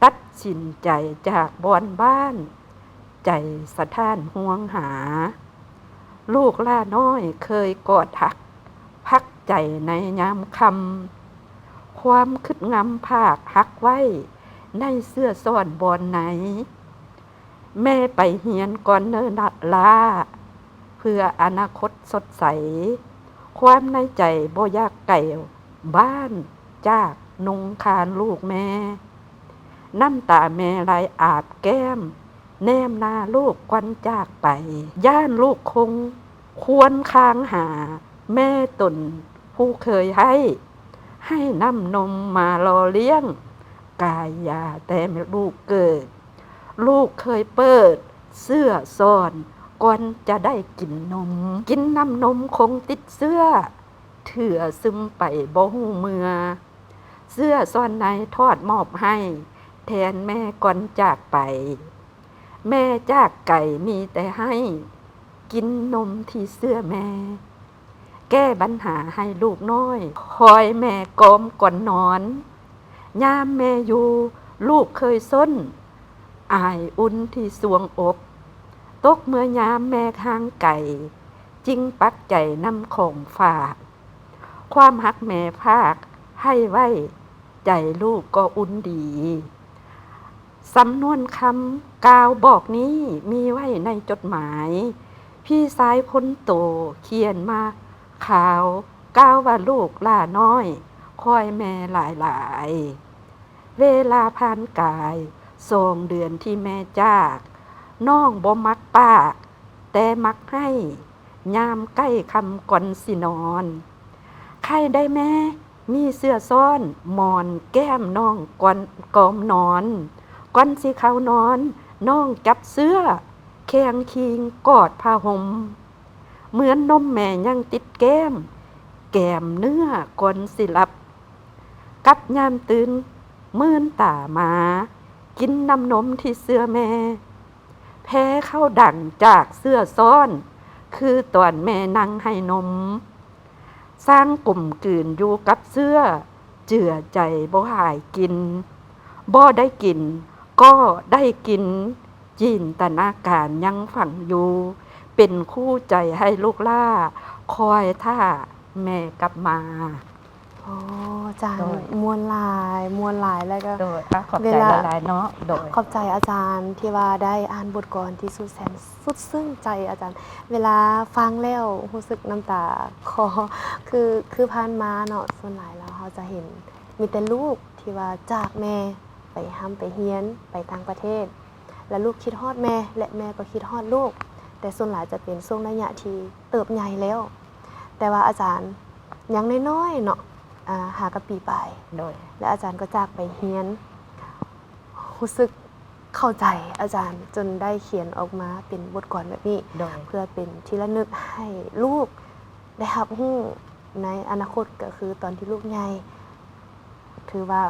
ຕັດສິນໃຈຈາກບ່ອນບ້ານ ໃຈສະທ້ານຫ່ວງຫາ ລູກຫຼ້ານ້ອຍເຄີຍກອດຮັກ ພັກໃຈໃນຍາມຄ່ຳ ຄວາມຄຶດງຳພາກຮັກໄວ້ ໃນເສື້ອຊ້ອນບ່ອນໃນ ແມ່ໄປຮຽນກ່ອນເນີນະລ້າ ເພື່ອອະນາຄົດສົດໃສ ຄວາມໃນໃຈບໍ່ຢາກໄກບ້ານ ຈາກນຸ່ງຄານລູກແມ່ ນ້ຳຕາແມ່ໄຫຼອາບແກ້ມ ແນມໜ້າລູກກ່ອນຈາກໄປ ຢ້ານລູກຄົງຄວນຄາງຫາ ແມ່ຕົນຜູ້ເຄີຍໃຫ້ ໃຫ້ນ້ຳນົມມາຫຼໍ່ລ້ຽງ ກາຍຢາແຕ່ລູກເກີດ ລູກເຄີຍເປີດເສື້ອຊ້ອນ ກ່ອນຈະໄດ້ກິນນົມ ກິນນ້ຳນົມຄົງຕິດເຊື້ອ ເຖື່ອຊຶມໄປບໍ່ຮູ້ເມື່ອ ເສື້ອຊ້ອນໃນທອດມອບໃຫ້ ແທນແມ່ກ່ອນຈາກໄປ ແມ່ຈາກໄກມີແຕ່ໃຫ້ ກິນນົມທີ່ເສື້ອແມ່ ແກ້ບັນຫາໃຫ້ລູກນ້ອຍ ຄອຍແມ່ກອມກ່ອນນອນ ຍາມແມ່ຢູ່ລູກເຄີຍຊົນ ອາຍອຸ່ນທີ່ສວງອົກ ຕົກເມື່ອຍາມແມ່ຫ່າງໄກ ຈຶ່ງປັກໃຈນຳຂອງຝາກ ຄວາມຮັກແມ່ຝາກໃຫ້ໄວ້ ໃຈລູກກໍອຸ່ນດີ ສຳນວນຄຳກ່າວບອກນີ້ ມີໄວ້ໃນຈົດໝາຍ ພີ່ຊາຍຄົນໂຕຂຽນມາຂ່າວ ກ່າວວ່າລູກຫຼ້ານ້ອຍຄອຍແມ່ຫຼາຍໆ ເວລາຜ່ານກາຍ ສອງເດືອນທີ່ແມ່ຈາກ ນ້ອງບໍ່ມັກປາກ ແຕ່ມັກໄຫ້ ຍາມໃກ້ຄ່ຳກ່ອນຊິນອນ ໃຄໄດ້ແມ່ ມີເສື້ອຊ້ອນ ໝອນແກ້ມນ້ອງກ່ອນ ກອມນອນ ກ່ອນຊິເຂົ້ານອນ ນ້ອງຈັບເສື້ອ ແຄງຄີງກອດຜ້າຫົ່ມ ເໝືອນນົມແມ່ຍັງຕິດແກ້ມ ແກມເນື້ອກ່ອນຊິຫຼັບ ກັບຍາມຕື່ນ ມື່ນຕາມາ ກິນນ້ຳນົມທີ່ເສື້ອແມ່ ແພເຂົ້າດັງຈາກເສື້ອຊ້ອນ ຄືຕອນແມ່ນັ່ງໃຫ້ນົມ ຊ່າງກົມກືນຢູ່ກັບເສື້ອ ເຈືອໃຈບໍ່ຫາຍກິນ ບໍ່ໄດ້ກິນກໍໄດ້ກິນ ຈິນຕະນາການຍັງຝັງຢູ່ ເປັນຄູ່ໃຈໃຫ້ລູກຫຼ້າ ຄອຍຖ້າແມ່ກັບມາ. ໂອ້ ອາຈານ ໂດຍ ມ່ວນຫຼາຍ ມ່ວນຫຼາຍ ແລ້ວກໍ ໂດຍ ອາ ຂອບໃຈຫຼາຍໆເນາະ ໂດຍ ຂອບໃຈອາຈານທີ່ວ່າໄດ້ອ່ານບົດກອນທີ່ສຸດແສນສຸດຊຶ້ງໃຈອາຈານ ເວລາຟັງແລ້ວຮູ້ສຶກນ້ຳຕາຄໍ ຄື ຄືຜ່ານມາເນາະ ສ່ວນຫຼາຍແລ້ວເຮົາຈະເຫັນມີແຕ່ລູກທີ່ວ່າຈາກແມ່ໄປຮ່ຳໄປຮຽນ ໄປຕ່າງປະເທດ ແລະ ລູກຄິດຮອດແມ່ ແລະ ແມ່ກໍຄິດຮອດລູກ ແຕ່ສ່ວນຫຼາຍຈະເປັນຊ່ວງໄລຍະທີ່ເຕີບໃຫຍ່ແລ້ວ ແຕ່ວ່າອາຈານຍັງນ້ອຍໆເນາະ ອາ ຫ້າກັບປີປາຍ ໂດຍ ແລະ ອາຈານກໍຈາກໄປຮຽນ ຮູ້ສຶກເຂົ້າໃຈອາຈານຈົນໄດ້ຂຽນອອກມາເປັນບົດກອນແບບນີ້ ໂດຍ ເພື່ອເປັນທີ່ລະນຶກໃຫ້ລູກໄດ້ຮັບຮູ້ໃນອະນາຄົດ ກໍຄືຕອນທີ່ລູກໃຫຍ່ ຖືວ່າ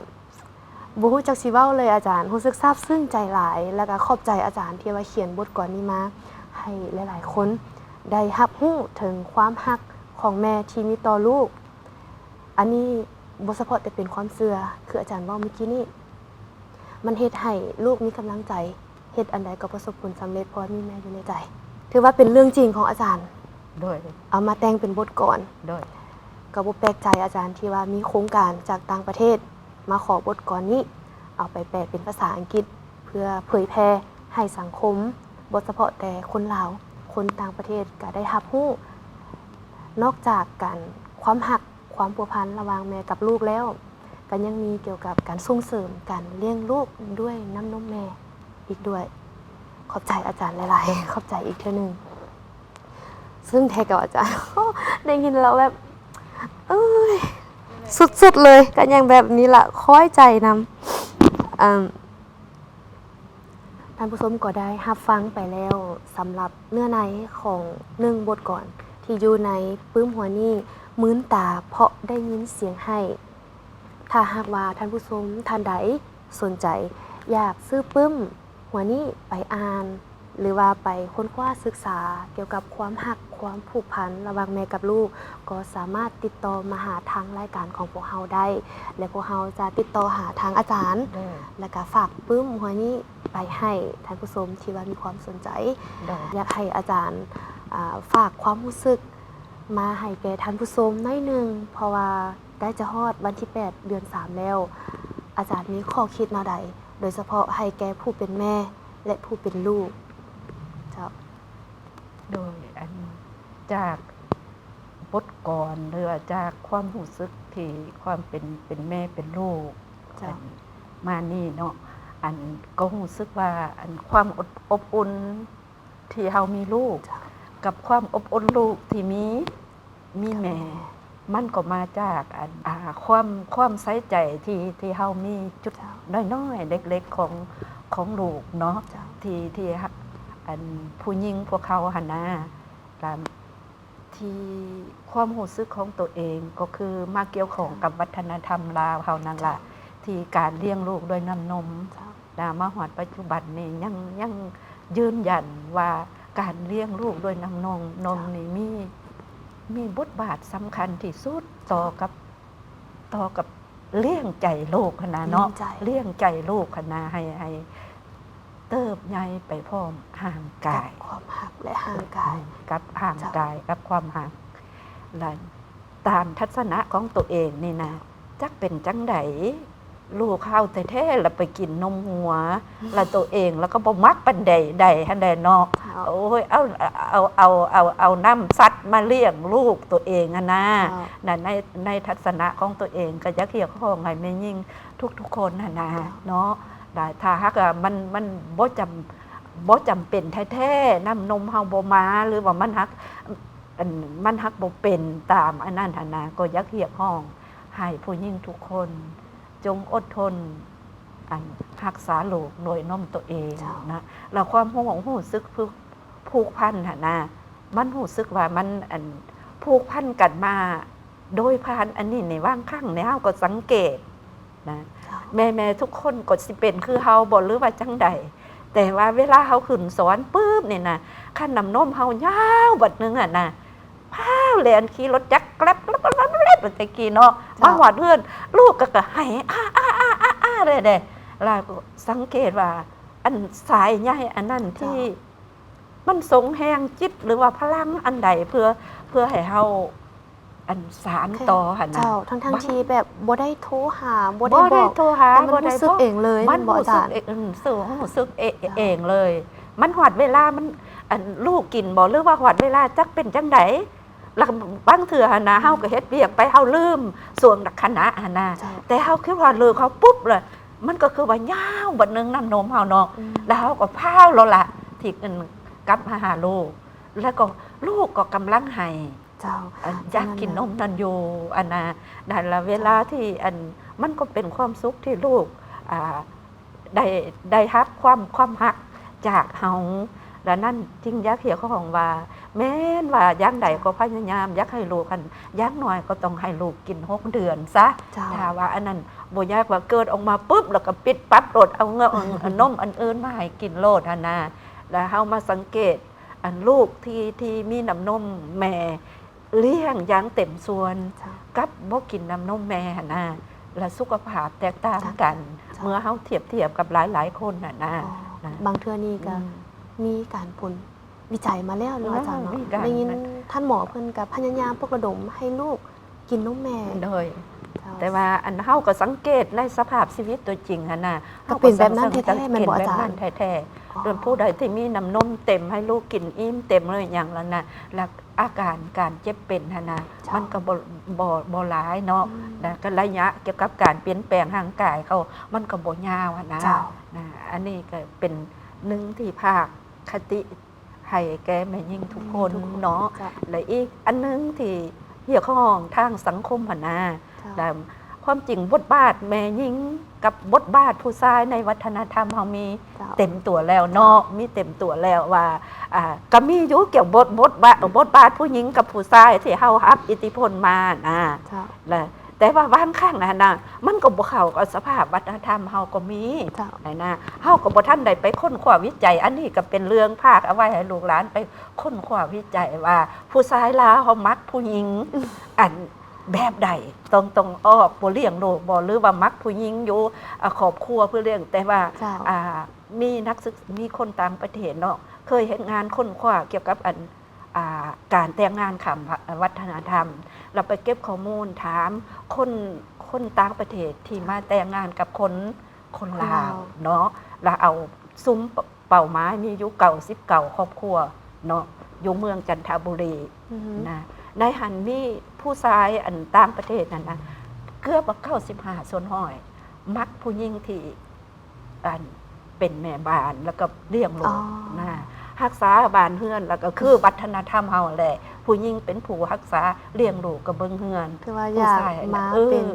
ບໍ່ຮູ້ຈັກຊິເວົ້າເລີຍອາຈານ ຮູ້ສຶກຊາບຊຶ້ງໃຈຫຼາຍ ແລ້ວກໍຂອບໃຈອາຈານທີ່ວ່າຂຽນບົດກອນນີ້ມາ ໃຫ້ຫຼາຍໆຄົນໄດ້ຮັບຮູ້ເຖິງຄວາມຮັກຂອງແມ່ທີ່ມີຕໍ່ລູກ ອັນນີ້ ບໍ່ສະເພາະແຕ່ເປັນຄວາມເຊື່ອ ຄືອາຈານເວົ້າເມື່ອກີ້ນີ້ ມັນເຮັດໃຫ້ລູກມີກຳລັງໃຈ ເຮັດອັນໃດກໍປະສົບຜົນສຳເລັດ ເພາະວ່າມີແມ່ຢູ່ໃນໃຈ. ຖືວ່າເປັນເລື່ອງຈິງຂອງອາຈານ ໂດຍ ເອົາມາແຕ່ງເປັນບົດກອນ ໂດຍ ກໍບໍ່ແປກໃຈອາຈານທີ່ວ່າມີໂຄງການຈາກຕ່າງປະເທດມາຂໍບົດກອນນີ້ ເອົາໄປແປເປັນພາສາອັງກິດ ເພື່ອເຜີຍແຜ່ໃຫ້ສັງຄົມ ບໍ່ສະເພາະແຕ່ຄົນລາວ ຄົນຕ່າງປະເທດກໍໄດ້ຮັບຮູ້. ນອກຈາກການ ຄວາມຮັກ ຄວາມພົວພັນລະຫວ່າງແມ່ກັບລູກແລ້ວ ກໍຍັງມີກ່ຽວກັບການສົ່ງເສີມການລ້ຽງລູກດ້ວຍນ້ຳນົມແມ່ອີກດ້ວຍ. ຂອບໃຈອາຈານຫຼາຍໆ ຂອບໃຈອີກເທື່ອໜຶ່ງ. ເຊິ່ງແທ້ກໍອາຈານ ໄດ້ຍິນແລ້ວແບບ ເອີຍ ສຸດໆເລີຍ ກໍຍັງແບບນີ້ລະ ຄອຍໃຈນຳ. ເອີ່ມ ທ່ານຜູ້ຊົມກໍໄດ້ຮັບຟັງໄປແລ້ວ ສຳລັບເນື້ອໃນຂອງໜຶ່ງບົດກອນທີ່ຢູ່ໃນປຶ້ມຫົວນີ້ ມື່ນຕາເພາະໄດ້ຍິນສຽງໄຫ້. ຖ້າຫາກວ່າທ່ານຜູ້ຊົມທ່ານໃດສົນໃຈ ຢາກຊື້ປຶ້ມຫົວນີ້ໄປອ່ານ ຫຼືວ່າໄປຄົ້ນຄວ້າສຶກສາກ່ຽວກັບຄວາມຮັກ ຄວາມຜູກພັນລະຫວ່າງແມ່ກັບລູກ ກໍສາມາດຕິດຕໍ່ມາຫາທາງລາຍການຂອງພວກເຮົາໄດ້ ແລະ ພວກເຮົາຈະຕິດຕໍ່ຫາທາງອາຈານ ໂດຍ ແລະກະຝາກປຶ້ມຫົວນີ້ໄປໃຫ້ທ່ານຜູ້ຊົມທີ່ວ່າມີຄວາມສົນໃຈ. ໂດຍ ຢາກໃຫ້ອາຈານ ອາ ຝາກຄວາມຮູ້ສຶກມາໃຫ້ແກ່ທ່ານຜູ້ຊົມໜ້ອຍໜຶ່ງ ເພາະວ່າໃກ້ຈະຮອດວັນທີແປດ ເດືອນສາມແລ້ວ ອາຈານມີຂໍ້ຄິດແນວໃດ ໂດຍສະເພາະໃຫ້ແກ່ຜູ້ເປັນແມ່ ແລະ ຜູ້ເປັນລູກ? ເຈົ້າ. ໂດຍ ອັນ ຈາກບົດກອນ ຫຼືວ່າຈາກຄວາມຮູ້ສຶກທີ່ຄວາມເປັນ ເປັນແມ່ເປັນລູກ ເຈົ້າ ອັນ ມານີ້ເນາະ ອັນ ກໍຮູ້ສຶກວ່າ ອັນ ຄວາມອົບ ອົບອຸ່ນທີ່ເຮົາມີລູກ ເຈົ້າ ກັບຄວາມອົບອຸ່ນລູກທີ່ມີ ມີແມ່ ເຈົ້າ ມັນກໍມາຈາກ ອັນ ອາ ຄວາມ ຄວາມໃສ່ໃຈທີ່ ທີ່ເຮົາມີຈຸດ ເຈົ້າ ນ້ອຍໆ ເລັກໆ ຂອງ ຂອງລູກເນາະ ເຈົ້າ ທີ່ ທີ່ ອັນ ຜູ້ຍິງພວກເຮົາຫັ້ນນະ ກະ ທີ່ຄວາມຮູ້ສຶກຂອງໂຕເອງ ກໍຄືມາກ່ຽວຂ້ອງ ເຈົ້າ ກັບວັດທະນະທຳລາວເຮົານັ້ນລະ ເຈົ້າ ທີ່ການລ້ຽງລູກດ້ວຍນ້ຳນົມ ເຈົ້າ ນະ ມາຮອດປັດຈຸບັນນີ້ ຍັງ ຍັງຢືນຢັນວ່າການລ້ຽງລູກດ້ວຍນ້ຳນົມ ນົມ ເຈົ້າ ນີ້ມີ ມີບົດບາດສຳຄັນທີ່ສຸດ ເຈົ້າ ຕໍ່ກັບ ຕໍ່ກັບລ້ຽງໃຈລູກຫັ້ນນະເນາະ ລ້ຽງໃຈ ລ້ຽງໃຈລູກຫັ້ນນະ ໃຫ້ ໃຫ້ເຕີບໃຫຍ່ໄປພ້ອມຮ່າງກາຍ ກັບຄວາມຮັກ ແລະ ຮ່າງກາຍ ອືມ ກັບຮ່າງກາຍ ເຈົ້າ ກັບຄວາມຮັກ ແລະ ຕາມທັດສະນະຂອງໂຕເອງນີ້ນະ ຈັກເປັນຈັ່ງໃດ ລູກເຮົາແທ້ໆລະໄປກິນນົມງົວ ລະໂຕເອງລະກໍບໍ່ມັກປານໃດ ໃດຫັ້ນແຫຼະເນາະ ເຈົ້າ ໂອ້ຍ ເອົາ ເອົາ ເອົາ ເອົາ ເອົານ້ຳສັດມາລ້ຽງລູກໂຕເອງຫັ້ນນະ ເຈົ້າ ນະ ໃນ ໃນທັດສະນະຂອງໂຕເອງ ກໍຢາກຮຽກຮ້ອງໃຫ້ແມ່ຍິງທຸກໆຄົນຫັ້ນນະ ເຈົ້າ ເນາະ ລະຖ້າຫາກວ່າມັນ ມັນບໍ່ຈຳ ບໍ່ຈຳເປັນແທ້ໆ ນ້ຳນົມເຮົາບໍ່ມາ ຫຼືວ່າມັນຫາກ ອັນ ມັນຫາກບໍ່ເປັນຕາມອັນນັ້ນຫັ້ນນະ ກໍຢາກຮຽກຮ້ອງໃຫ້ຜູ້ຍິງທຸກຄົນ ຈົ່ງອົດທົນ ອັນ ຮັກສາລູກດ້ວຍນົມໂຕເອງ ເຈົ້າ ນະ ແລ້ວຄວາມຮູ້ ຮູ້ສຶກຜູກ ຜູກພັນຫັ້ນນະ ມັນຮູ້ສຶກວ່າມັນ ອັນ ຜູກພັນກັນມາໂດຍຜ່ານອັນນີ້ນີ້ ບາງຄັ້ງນີ້ເຮົາກໍສັງເກດ ນະ ເຈົ້າ ແມ່ໆທຸກຄົນກໍຊິເປັນຄືເຮົາບໍ່ ຫຼືວ່າຈັ່ງໃດ ແຕ່ວ່າເວລາເຮົາຂຶ້ນສະຫວັນປຶບນີ້ນະ ຄັນນ້ຳນົມເຮົາຍາວບັດໜຶ່ງຫັ້ນນະ ພ້າວແລ່ນຂີ່ລົດຈັກແກລັບແລັບແລັບແລັບແຕ່ກີ້ເນາະ ເຈົ້າ ມາຮອດເຮືອນ ລູກກໍ ກໍໄຫ້ ອາ ອາ ອາ ອາ ອາ ແດ່ໆ ລະກໍສັງເກດວ່າ ອັນສາຍໃຍອັນນັ້ນ ເຈົ້າ ທີ່ ມັນສົ່ງແຮງຈິດ ຫຼືວ່າພະລັງອັນໃດ ເພື່ອ ເພື່ອໃຫ້ເຮົາ ອັນ ສານຕໍ່ຫັ້ນນະ ເຈົ້າ ທັງໆທີ່ແບບບໍ່ໄດ້ໂທຫາ ບໍ່ໄດ້ບອກ ບໍ່ໄດ້ໂທຫາ ແຕ່ມັນ ບໍ່ໄດ້ ຮູ້ສຶກເອງເລີຍ ມັນ ແມ່ນບໍ່ອາຈານ? ຮູ້ສຶກເອງ ເຊິ່ງຮູ້ສຶກເອ ເຈົ້າ ເອງເລີຍ ມັນຮອດເວລາ ມັນ ອັນ ລູກກິນບໍ່ ຫຼືວ່າຮອດເວລາຈັກເປັນຈັ່ງໃດ ລະບາງເທື່ອຫັ້ນນະ ອືມ ເຮົາກໍເຮັດວຽກໄປ ເຮົາລືມຊ່ວງຂະນະຫັ້ນນະ ເຈົ້າ ແຕ່ເຮົາຄິດວ່າເລີກເຮົາປຸບລະ ມັນກໍຄືວ່າຍາວບັດໜຶ່ງນ້ຳນົມເຮົາເນາະ ອືມ ລະເຮົາກໍພ້າວແລ້ວລະ ທີ່ ອັນ ກັບມາຫາລູກ ລະກໍລູກກໍກຳລັງໄຫ້ ເຈົ້າ ອັນ ຢາກກິນນົມນັ້ນຢູ່ ອັນນະ ນັ້ນລະ ເວລາທີ່ ອັນ ມັນກໍເປັນຄວາມສຸກທີ່ລູກ ອ່າ ໄດ້ ໄດ້ຮັບຄວາມ ຄວາມຮັກຈາກເຮົາ ລະນັ້ນຈຶ່ງຢາກຮຽກຮ້ອງວ່າ ແມ່ນວ່າຢ່າງໃດກໍພະຍາຍາມຢາກໃຫ້ລູກຫັ້ນ ຢ່າງໜ້ອຍກໍຕ້ອງໃຫ້ລູກກິນຫົກເດືອນຊະ ເຈົ້າ ຖ້າວ່າອັນນັ້ນບໍ່ຢາກວ່າເກີດອອກມາປຶບ ແລ້ວກໍປິດປັບໂລດ ເອົາເງືອ ເອົານົມອັນອື່ນມາໃຫ້ກິນໂລດຫັ້ນນະ ລະເຮົາມາສັງເກດ ອັນ ລູກທີ່ ທີ່ມີນ້ຳນົມແມ່ ລ້ຽງຢ່າງເຕັມສ່ວນ ເຈົ້າ ກັບບໍ່ກິນນ້ຳນົມແມ່ຫັ້ນນະ ລະສຸຂະພາບແຕກຕ່າງກັນ ເຈົ້າ ເມື່ອເຮົາທຽບທຽບກັບຫຼາຍໆຄົນຫັ້ນນະ ອໍ ນະ ບາງເທື່ອນີ້ກໍ ອືມ ມີການຜົນ ວິໄຈມາແລ້ວເນາະ ເອີ ອາຈານເນາະ ມີການ ໄດ້ຍິນທ່ານໝໍເພິ່ນກໍພະຍາຍາມປຸກລະດົມໃຫ້ລູກກິນນົມແມ່ ໂດຍ ເຈົ້າ ແຕ່ວ່າອັນເຮົາກໍສັງເກດໃນສະພາບຊີວິດຕົວຈິງຫັ້ນນະ ກໍເປັນແບບນັ້ນແທ້ໆ ເຮົາກໍສັງ ແມ່ນບໍ່ອາຈານ? ເປັນແບບນັ້ນແທ້ໆ ອໍ ເປັນຜູ້ໃດທີ່ມີນ້ຳນົມເຕັມ ໃຫ້ລູກກິນອີ່ມເຕັມເລີຍຫຍັງແລ້ວນະ ແລ້ວອາການການເຈັບເປັນຫັ້ນນະ ເຈົ້າ ມັນກໍບໍ່ ບໍ່ ບໍ່ຫຼາຍເນາະ ອືມ ແລ້ວກໍໄລຍະກ່ຽວກັບການປ່ຽນແປງຮ່າງກາຍເຂົາ ມັນກໍບໍ່ຍາວຫັ້ນນະ ເຈົ້າ ນະ ອັນນີ້ກໍເປັນໜຶ່ງທີ່ພາກຄະຕິ ໃຫ້ແກ່ແມ່ຍິງທຸກຄົນເນາະ ແມ່ຍິງທຸກຄົນ ເຈົ້າ ແລະ ອີກອັນໜຶ່ງທີ່ຮຽກຮ້ອງທາງສັງຄົມຫັ້ນນະ ເຈົ້າ ແລະ ຄວາມຈິງບົດບາດແມ່ຍິງກັບບົດບາດຜູ້ຊາຍໃນວັດທະນະທຳເຮົາມີ ເຈົ້າ ເຕັມຕົວແລ້ວເນາະ ເຈົ້າ ມີເຕັມຕົວແລ້ວວ່າ ອ່າ ກໍມີຢູ່ກ່ຽວບົດ ບົດບາດ ບົດບາດຜູ້ຍິງກັບຜູ້ຊາຍທີ່ເຮົາຮັບອິດທິພົນມານະ ເຈົ້າ ແລະ ແຕ່ວ່າບາງຄັ້ງຫັ້ນນະ ມັນກໍບໍ່ເຂົ້າກັບສະພາບວັດທະນະທຳເຮົາກໍມີ ເຈົ້າ ຫັ້ນນະ ເຮົາກໍບໍ່ທັນໄດ້ໄປຄົ້ນຄວ້າວິໄຈ ອັນນີ້ກໍເປັນເລື່ອງຝາກເອົາໄວ້ໃຫ້ລູກຫຼານໄປຄົ້ນຄວ້າວິໄຈວ່າ ຜູ້ຊາຍລາວເຮົາມັກຜູ້ຍິງ ອັນແບບໃດ ຕ້ອງ ຕ້ອງອອກບໍ່ລ້ຽງລູກບໍ່ ຫຼືວ່າມັກຜູ້ຍິງຢູ່ ອາ ຄອບຄົວເພື່ອລ້ຽງ ແຕ່ວ່າ ເຈົ້າ ອາ ມີນັກສຶກ ມີຄົນຕ່າງປະເທດເນາະ ເຄີຍເຮັດງານຄົ້ນຄວ້າກ່ຽວກັບອັນ ອ່າ ການແຕ່ງງານຂ້າມ ວັດທະນະທຳ ແລ້ວໄປເກັບຂໍ້ມູນຖາມຄົນ ຄົນຕ່າງປະເທດທີ່ມາແຕ່ງງານກັບຄົນ ຄົນລາວ ຄົນລາວເນາະ ແລ້ວເອົາຊຸມເປົ້າໝາຍມີຢູ່ເກົ້າສິບເກົ້າຄອບຄົວເນາະ ຢູ່ເມືອງຈັນທະບູລີ ອືຮຶ ນະ ໃນຫັ້ນມີຜູ້ຊາຍອັນຕ່າງປະເທດນັ້ນນະ ເກືອບວ່າເກົ້າສິບຫ້າສ່ວນຮ້ອຍມັກຜູ້ຍິງທີ່ ອັນເປັນແມ່ບ້ານ ແລ້ວກໍລ້ຽງລູກ ອໍ ນະ ຮັກສາບ້ານເຮືອນ ແລ້ວກໍຄືວັດທະນະທຳເຮົາແຫຼະ ຜູ້ຍິງເປັນຜູ້ຮັກສາລ້ຽງລູກກັບເບິ່ງເຮືອນ ຄືວ່າຢາກມາເປັນ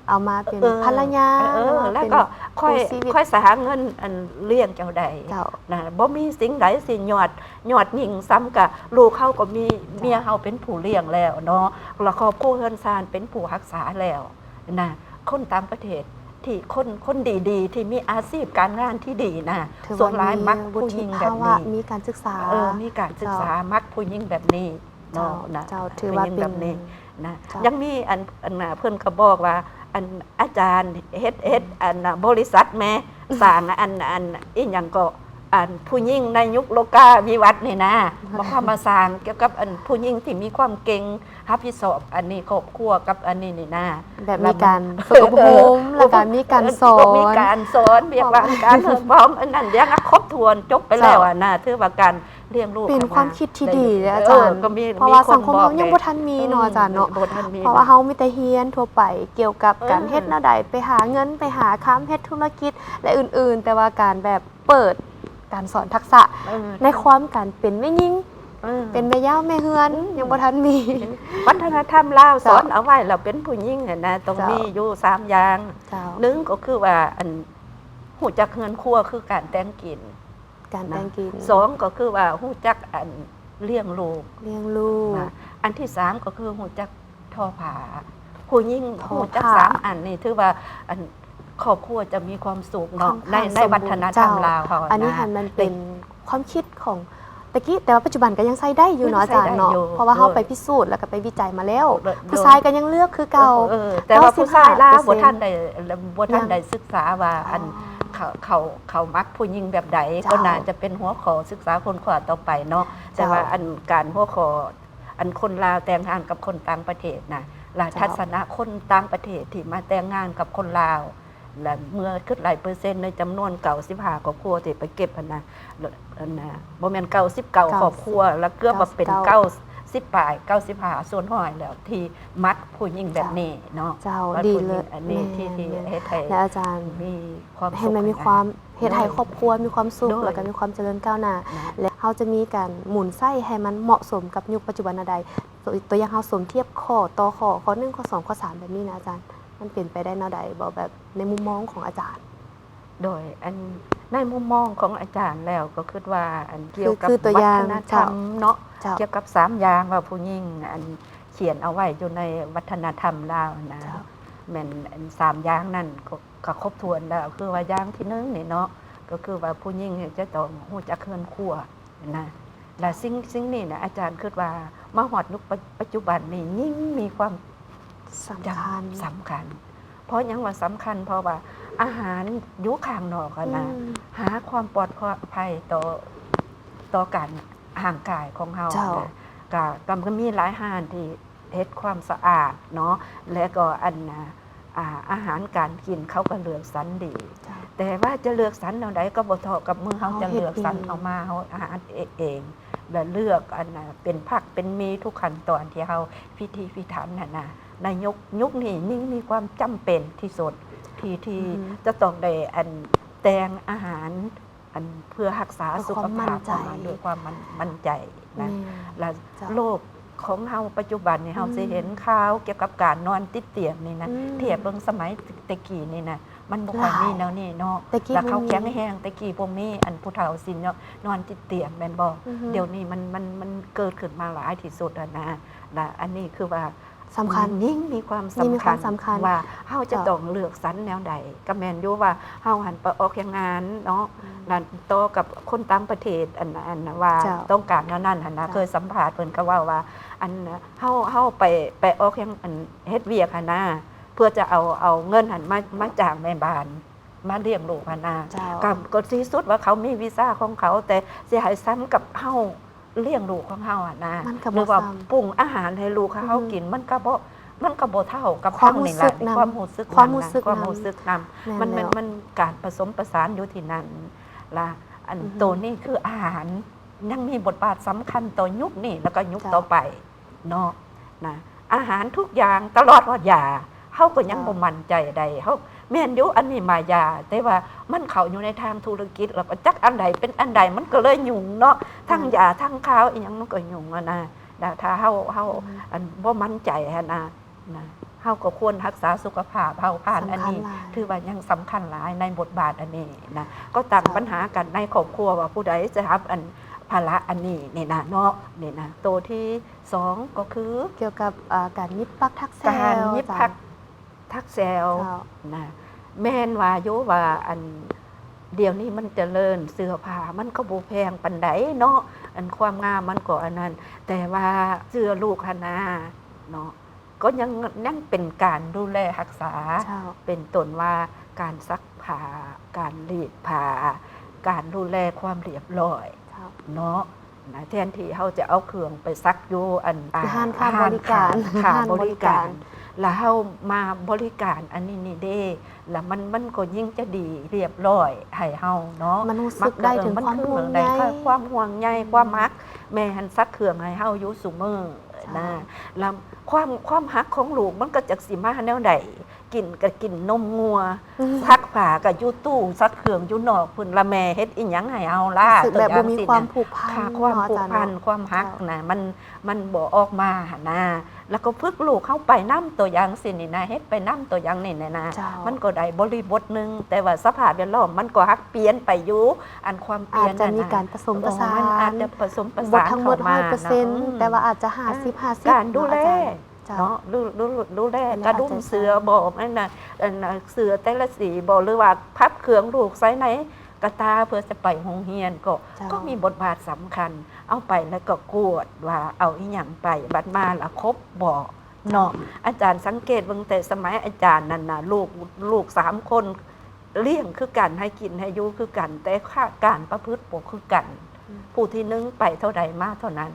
ເອີ ເອົາມາເປັນ ເອີ ພັນລະຍາ ເອີ ເນາະ ແລ້ວກໍ ເປັນຄູ່ຊີວິດ ຂ້ອຍ ຂ້ອຍຊິຫາເງິນອັນລ້ຽງເຈົ້າໄດ້ ເຈົ້າ ນະ ບໍ່ມີສິ່ງໃດຊິຍອດ ຍອດຍິ່ງສ່ຳກະລູກເຮົາກໍມີ ເຈົ້າ ເມຍເຮົາເປັນຜູ້ລ້ຽງແລ້ວເນາະ ແລ້ວຄອບຄົວເຮືອນຊານເປັນຜູ້ຮັກສາແລ້ວ ນະ ຄົນຕ່າງປະເທດທີ່ ຄົນ ຄົນດີໆ ທີ່ມີອາຊີບການງານທີ່ດີນະ ສ່ວນຫຼາຍມັກຜູ້ຍິງແບບນີ້ ມີການສຶກສາ ເອີ ມີການສຶກສາ ເຈົ້າ ມັກຜູ້ຍິງແບບນີ້ເນາະ ເຈົ້າ ນະ ເຈົ້າ ຖືວ່າເປັນແບບນີ້ນະ ເຈົ້າ ຍັງມີອັນ ອັນ ເພິ່ນກໍບອກວ່າ ອັນ ອາຈານເຮັດ ເຮັດ ອັນ ບໍລິສັດແໝ່ ສ້າງອັນ ອັນ ອີ່ຫຍັງກໍ ອັນຜູ້ຍິງໃນຍຸກໂລກາວິວັດນີ້ນະ ມາ ເຂົ້າມາສ້າງກ່ຽວກັບອັນຜູ້ຍິງທີ່ມີຄວາມເກັ່ງ ຮັບຜິດຊອບອັນນີ້ຄອບຄົວກັບອັນນີ້ນີ້ນະ ແບບມີການຝຶກອົບຮົມ ແລ້ວກໍມີການສອນ ມີການສອນ ວຽກວາງການເຮີກພ້ອມ ອັນນັ້ນຢ່າງຄົບຖ້ວນ ຈົບໄປແລ້ວ ເຈົ້າ ຫັ້ນນະ ຖືວ່າການລ້ຽງລູກ ເປັນຄວາມຄິດທີ່ດີເດ້ອາຈານ ເອີ ກໍມີ ເພາະວ່າສັງຄົມເຮົາຍັງບໍ່ທັນມີເນາະອາຈານເນາະ ບໍ່ທັນມີ ເພາະວ່າເຮົາມີແຕ່ຮຽນທົ່ວໄປກ່ຽວກັບການເຮັດແນວໃດ ໄປຫາເງິນ ໄປຫາຄຳ ເຮັດທຸລະກິດ ແລະ ອື່ນໆ ແຕ່ວ່າການແບບ ເປີດການສອນທັກສະ ເອີ ໃນຄວາມການເປັນແມ່ຍິງ ເອີ ເປັນແມ່ຍາວແມ່ເຮືອນ ອືມ ຍັງບໍ່ທັນມີ ວັດທະນະທຳລາວ ເຈົ້າ ສອນເອົາໄວ້ແລ້ວ ເປັນຜູ້ຍິງຫັ້ນນະ ຕ້ອງ ເຈົ້າ ມີຢູ່ສາມຢ່າງ ເຈົ້າ ໜຶ່ງກໍຄືວ່າ ອັນ ຮູ້ຈັກເຮືອນຄົວ ຄືການແຕ່ງກິນ ການແຕ່ງກິນ ນະ ສອງກໍຄືວ່າຮູ້ຈັກ ອັນ ລ້ຽງລູກ ລ້ຽງລູກ ນະ ອັນທີສາມກໍຄືຮູ້ຈັກ ທໍຜ້າ ຜູ້ຍິງຮູ້ຈັກສາມອັນນີ້ ຖືວ່າອັນຄອບຄົວຈະມີຄວາມສຸກເນາະ ໃນ ໃນວັດທະນະທຳລາວເຮົາ ອັນນີ້ຫັ້ນມັນເປັນຄວາມຄິດຂອງແຕ່ກີ້ ແຕ່ວ່າປັດຈຸບັນກໍຍັງໃຊ້ໄດ້ຢູ່ເນາະອາຈານເນາະ ເພາະວ່າເຮົາໄປພິສູດ ແລ້ວກໍໄປວິໄຈມາແລ້ວ ຜູ້ຊາຍກໍຍັງເລືອກຄືເກົ່າ ເອີ ແຕ່ວ່າຜູ້ຊາຍລາວບໍ່ທັນໄດ້ ບໍ່ທັນໄດ້ສຶກສາວ່າອັນ ເຂົາ ເຂົາ ເຂົາມັກຜູ້ຍິງແບບໃດ ກໍໜ້າຈະເປັນຫົວຂໍ້ສຶກສາຄົ້ນຄວ້າຕໍ່ໄປເນາະ ແຕ່ວ່າອັນການຫົວຂໍ້ ອັນຄົນລາວແຕ່ງງານກັບຄົນຕ່າງປະເທດນະ ລະທັດສະນະຄົນຕ່າງປະເທດທີ່ມາແຕ່ງງານກັບຄົນລາວ ລະເມື່ອຄິດໄລ່ເປີເຊັນໃນຈຳນວນເກົ້າສິບຫ້າຄອບຄົວທີ່ໄປເກັບຫັ້ນນະ ອັນນະ ບໍ່ແມ່ນເກົ້າສິບເກົ້າຄອບຄົວ ລະເກືອບວ່າເປັນເກົ້າສິບປາຍ ເກົ້າສິບຫ້າສ່ວນຮ້ອຍແລ້ວທີ່ມັກຜູ້ຍິງແບບນີ້ເນາະ ເຈົ້າ ດີເລີຍ ອັນນີ້ທີ່ ທີ່ເຮັດໃຫ້ ແລະອາຈານ ມີຄວາມ ເຮັດໃຫ້ມີຄວາມ ເຮັດໃຫ້ຄອບຄົວມີຄວາມສຸກ ແລະກໍມີຄວາມຈະເລີນກ້າວໜ້າ ແລະເຮົາຈະມີການໝູນໃຊ້ໃຫ້ມັນເໝາະສົມກັບຍຸກປັດຈຸບັນແນວໃດ ຕົວຢ່າງເຮົາສົມທຽບຂໍ້ຕໍ່ຂໍ້ ຂໍ້ໜຶ່ງ ຂໍ້ສອງ ຂໍ້ສາມ ແບບນີ້ນະອາຈານ ມັນເປັນໄປໄດ້ແນວໃດບໍ່ ແບບໃນມຸມມອງຂອງອາຈານ? ໂດຍ ອັນ ໃນມຸມມອງຂອງອາຈານແລ້ວ ກໍຄິດວ່າ ອັນ ກ່ຽວກັບວັດທະນະທຳເນາະ ກ່ຽວກັບສາມຢ່າງວ່າຜູ້ຍິງ ອັນ ຂຽນເອົາໄວ້ຢູ່ໃນວັດທະນະທຳລາວນະ ແມ່ນ ອັນ ສາມຢ່າງນັ້ນ ກໍ ກໍຄົບຖ້ວນແລ້ວ ຄືວ່າຢ່າງທີໜຶ່ງນີ້ເນາະ ກໍຄືວ່າຜູ້ຍິງນີ້ຈະຕ້ອງຮູ້ຈັກເຮືອນຄົວນະ ແລະສິ່ງ ສິ່ງນີ້ນະ ອາຈານຄິດວ່າມາຮອດຍຸກປັດ ປັດຈຸບັນນີ້ຍິ່ງມີຄວາມ ສຳຄັນ ສຳຄັນ. ເພາະຫຍັງວ່າສຳຄັນ? ເພາະວ່າອາຫານຢູ່ຂ້າງນອກຫັ້ນນະ ອືມ ຫາຄວາມປອດໄພຕໍ່ ຕໍ່ການຮ່າງກາຍຂອງເຮົາ ເຈົ້າ ນະ ກະ ກະມີຫຼາຍຮ້ານທີ່ເຮັດຄວາມສະອາດເນາະ ແລະກໍອັນນະ ອາ ອາຫານການກິນເຂົາກໍເລືອກສັນດີ ເຈົ້າ ແຕ່ວ່າຈະເລືອກສັນແນວໃດກໍບໍ່ເທົ່າກັບມື້ເຮົາຈະເລືອກສັນເອົາມາ ເຮົາຫາເອງ ແລະເລືອກອັນນະ ເປັນຜັກເປັນໝີ່ທຸກຂັ້ນຕອນທີ່ເຮົາພິຖີພິຖັນຫັ້ນນະ ໃນຍຸກ ຍຸກນີ້ຍິ່ງມີຄວາມຈຳເປັນທີ່ສຸດ ທີ່ ທີ່ ອືຮຶ ຈະຕ້ອງໄດ້ອັນ ແຕ່ງອາຫານ ອັນ ເພື່ອຮັກສາສຸຂະພາບຂອງມັນດ້ວຍຄວາມໝັ້ນ ໝັ້ນໃຈນະ ແລະ ເຈົ້າ ໂລກຂອງເຮົາປັດຈຸບັນນີ້ ເຮົາ ອືມ ຊິເຫັນຂ່າວກ່ຽວກັບການນອນຕິດຕຽງນີ້ນະ ອືມ ທຽບເບິ່ງສະໄໝແຕ່ກີ້ນີ້ນະ ມັນບໍ່ຄ່ອຍມີແນວນີ້ເນາະ ແລະເຂົາແຂງແຮງ ແຕ່ກີ້ບໍ່ມີ ອັນຜູ້ເຖົ້າຊິນອນຕິດຕຽງແມ່ນບໍ່? ອືຮຶ ດຽວນີ້ມັນ ມັນ ມັນເກີດຂຶ້ນມາຫຼາຍທີ່ສຸດຫັ້ນນະ ແລະອັນນີ້ຄືວ່າ ສຳຄັນ ຍິ່ງມີຄວາມສຳຄັນ ມີຄວາມສຳຄັນວ່າເຮົາຈະ ເຈົ້າ ຕ້ອງເລືອກສັນແນວໃດ. ກໍແມ່ນຢູ່ວ່າເຮົາຫັ້ນໄປອອກແຮງງານເນາະ ອືມ ນັ້ນຕໍ່ກັບຄົນຕ່າງປະເທດ ອັນ ອັນວ່າ ເຈົ້າ ຕ້ອງການແນວນັ້ນຫັ້ນນະ ເຈົ້າ ເຄີຍສຳພາດເພິ່ນກໍເວົ້າວ່າ ອັນ ເຮົາ ເຮົາໄປ ໄປອອກແຮງ ອັນ ເຮັດວຽກຫັ້ນນະ ເພື່ອຈະເອົາ ເອົາເງິນຫັ້ນມາ ມາຈ້າງແມ່ບ້ານ ມາລ້ຽງລູກຫັ້ນນະ ເຈົ້າ ກໍ ກໍທີ່ສຸດວ່າເຂົາມີວີຊາຂອງເຂົາ ແຕ່ຊິໃຫ້ສ່ຳກັບເຮົາລ້ຽງລູກຂອງເຮົາຫັ້ນນະ ມັນກໍບໍ່ສ່ຳ ຫຼືວ່າປຸງອາຫານໃຫ້ລູກເຮົາ ອືຮຶ ກິນ ມັນກໍບໍ່ ມັນກໍບໍ່ເທົ່າກັບເຮົານີ້ລະ ຄວາມຮູ້ສຶກນຳ ຄວາມຮູ້ສຶກນຳ ຄວາມຮູ້ສຶກນຳ ມັນ ແມ່ນແລ້ວ ມັນ ມັນການປະສົມປະສານຢູ່ທີ່ນັ້ນລະ ອັນ ອືຮຶ ໂຕນີ້ຄືອາຫານ ຍັງມີບົດບາດສຳຄັນຕໍ່ຍຸກນີ້ ແລ້ວກໍຍຸກ ເຈົ້າ ຕໍ່ໄປເນາະ ນະ ອາຫານທຸກຢ່າງ ຕະຫຼອດຮອດຢາ ເຮົາກໍຍັງ ເຈົ້າ ບໍ່ໝັ້ນໃຈໃດ ເຮົາ ແມ່ນຢູ່ ອັນນີ້ມາຢາ ແຕ່ວ່າມັນເຂົ້າຢູ່ໃນທາງທຸລະກິດ ແລ້ວກໍຈັກອັນໃດເປັນອັນໃດ ມັນກໍເລີຍຫຍຸ້ງເນາະ ທັງ ອືມ ຢາ ທັງຄາວ ອີ່ຫຍັງ ມັນກໍຫຍຸ້ງຫັ້ນນະ ແລ້ວຖ້າເຮົາ ເຮົາ ອືມ ອັນ ບໍ່ໝັ້ນໃຈຫັ້ນນະ ນະ ເຮົາກໍຄວນຮັກສາສຸຂະພາບເຮົາຜ່ານອັນນີ້ ສຳຄັນຫຼາຍ ຖືວ່າຍັງສຳຄັນຫຼາຍໃນບົດບາດອັນນີ້ນະ ກໍຕັ້ງ ເຈົ້າ ບັນຫາກັນໃນຄອບຄົວວ່າຜູ້ໃດຈະຮັບອັນພາລະອັນນີ້ນີ້ນະເນາະ ນີ້ນະ ໂຕທີສອງກໍຄື ກ່ຽວກັບ ເອີ ການຫຍິບປັກຖັກແຊວ ການຫຍິບ ເຈົ້າ ປັກຖັກແຊວ ເຈົ້າ ນະ ແມ່ນວ່າຢູ່ວ່າອັນ ດຽວນີ້ມັນຈະເລີນ ເສື້ອຜ້າມັນກໍບໍ່ແພງປານໃດເນາະ ອັນຄວາມງາມມັນກໍອັນນັ້ນ ແຕ່ວ່າເສື້ອລູກຫັ້ນນາເນາະ ກໍຍັງ ຍັງເປັນການດູແລຮັກສາ ເຈົ້າ ເປັນຕົ້ນວ່າການຊັກຜ້າ ການລີດຜ້າ ການດູແລຄວາມລຽບຮ້ອຍ ເຈົ້າ ເນາະ ນະ ແທນທີ່ເຮົາຈະເອົາເຄື່ອງໄປຊັກຢູ່ອັນ ຢູ່ຮ້ານຄ້າບໍລິການ ຮ້ານຄ້າບໍລິການ ຮ້ານບໍລິການ ແລ້ວເຮົາມາບໍລິການອັນນີ້ນີ້ເດ້ ແລ້ວມັນ ມັນກໍຍິ່ງຈະດີລຽບຮ້ອຍໃຫ້ເຮົາເນາະ ມັນຮູ້ສຶກໄດ້ເຖິງຄວາມຫ່ວງໃຍ ຄວາມຫ່ວງໃຍ ອືມ ຄວາມຮັກ ແມ່ຫັ້ນຊັກເຄື່ອງໃຫ້ເຮົາຢູ່ຊຸມື້ ເຈົ້າ ນະ ແລ້ວຄວາມ ຄວາມຮັກຂອງລູກມັນກໍຈັກຊິມາແນວໃດ ກິນກໍກິນນົມງົວ ອືມ ຊັກຜ້າກໍຢູ່ຕູ້ ຊັກເຄື່ອງຢູ່ນອກພຸ້ນ ລະແມ່ເຮັດອີ່ຫຍັງໃຫ້ເຮົາລະ ຮູ້ສຶກແບບບໍ່ມີຄວາມຜູກພັນ ຄວາມຜູກພັນ ເນາະ ອາຈານເນາະ ຄວາມຮັກ ເຈົ້າ ນະ ມັນ ມັນບໍ່ອອກມາຫັ້ນນາ ແລ້ວກໍຝຶກລູກເຮົາໄປນຳ ຕົວຢ່າງຊີ້ນີ້ນະ ເຮັດໄປນຳ ຕົວຢ່າງນີ້ນະ ເຈົ້າ ມັນກໍໄດ້ບໍລິບົດໜຶ່ງ ແຕ່ວ່າສະພາບແວດລ້ອມມັນກໍຮັກປ່ຽນໄປຢູ່ ອັນຄວາມປ່ຽນ ອາດຈະມີການປະສົມປະສານ ເອີ ມັນອາດຈະປະສົມປະສານເຂົ້າມາເນາະ ບໍ່ທັງໝົດຮ້ອຍເປີເຊັນ ອືມ ແຕ່ວ່າອາດຈະຫ້າສິບຫ້າສິບ ການດູແລເນາະ ອາຈານ ເນາະ ຫຼື ຫຼື ດູແລກະດຸມເສື້ອບໍ ອັນນ່າ ອັນນ່າ ເສື້ອແຕ່ລະສີບໍ ຫຼືວ່າພັບເຄື່ອງລູກໃສ່ໃນກະຕ່າເພື່ອຈະໄປໂຮງຮຽນ ກໍ ເຈົ້າ ກໍມີບົດບາດສຳຄັນ ເອົາໄປແລ້ວກໍກວດວ່າເອົາອີ່ຫຍັງໄປ ບັດມາລະຄົບບໍເນາະ ເຈົ້າ ອາຈານສັງເກດເບິ່ງແຕ່ສະໄໝອາຈານນັ້ນນະ ລູກ ລູກສາມຄົນ ລ້ຽງຄືກັນ ໃຫ້ກິນໃຫ້ຢູ່ຄືກັນ ແຕ່ການປະພຶດບໍ່ຄືກັນ ອືມ ຜູ້ທີໜຶ່ງໄປເທົ່າໃດມາເທົ່ານັ້ນ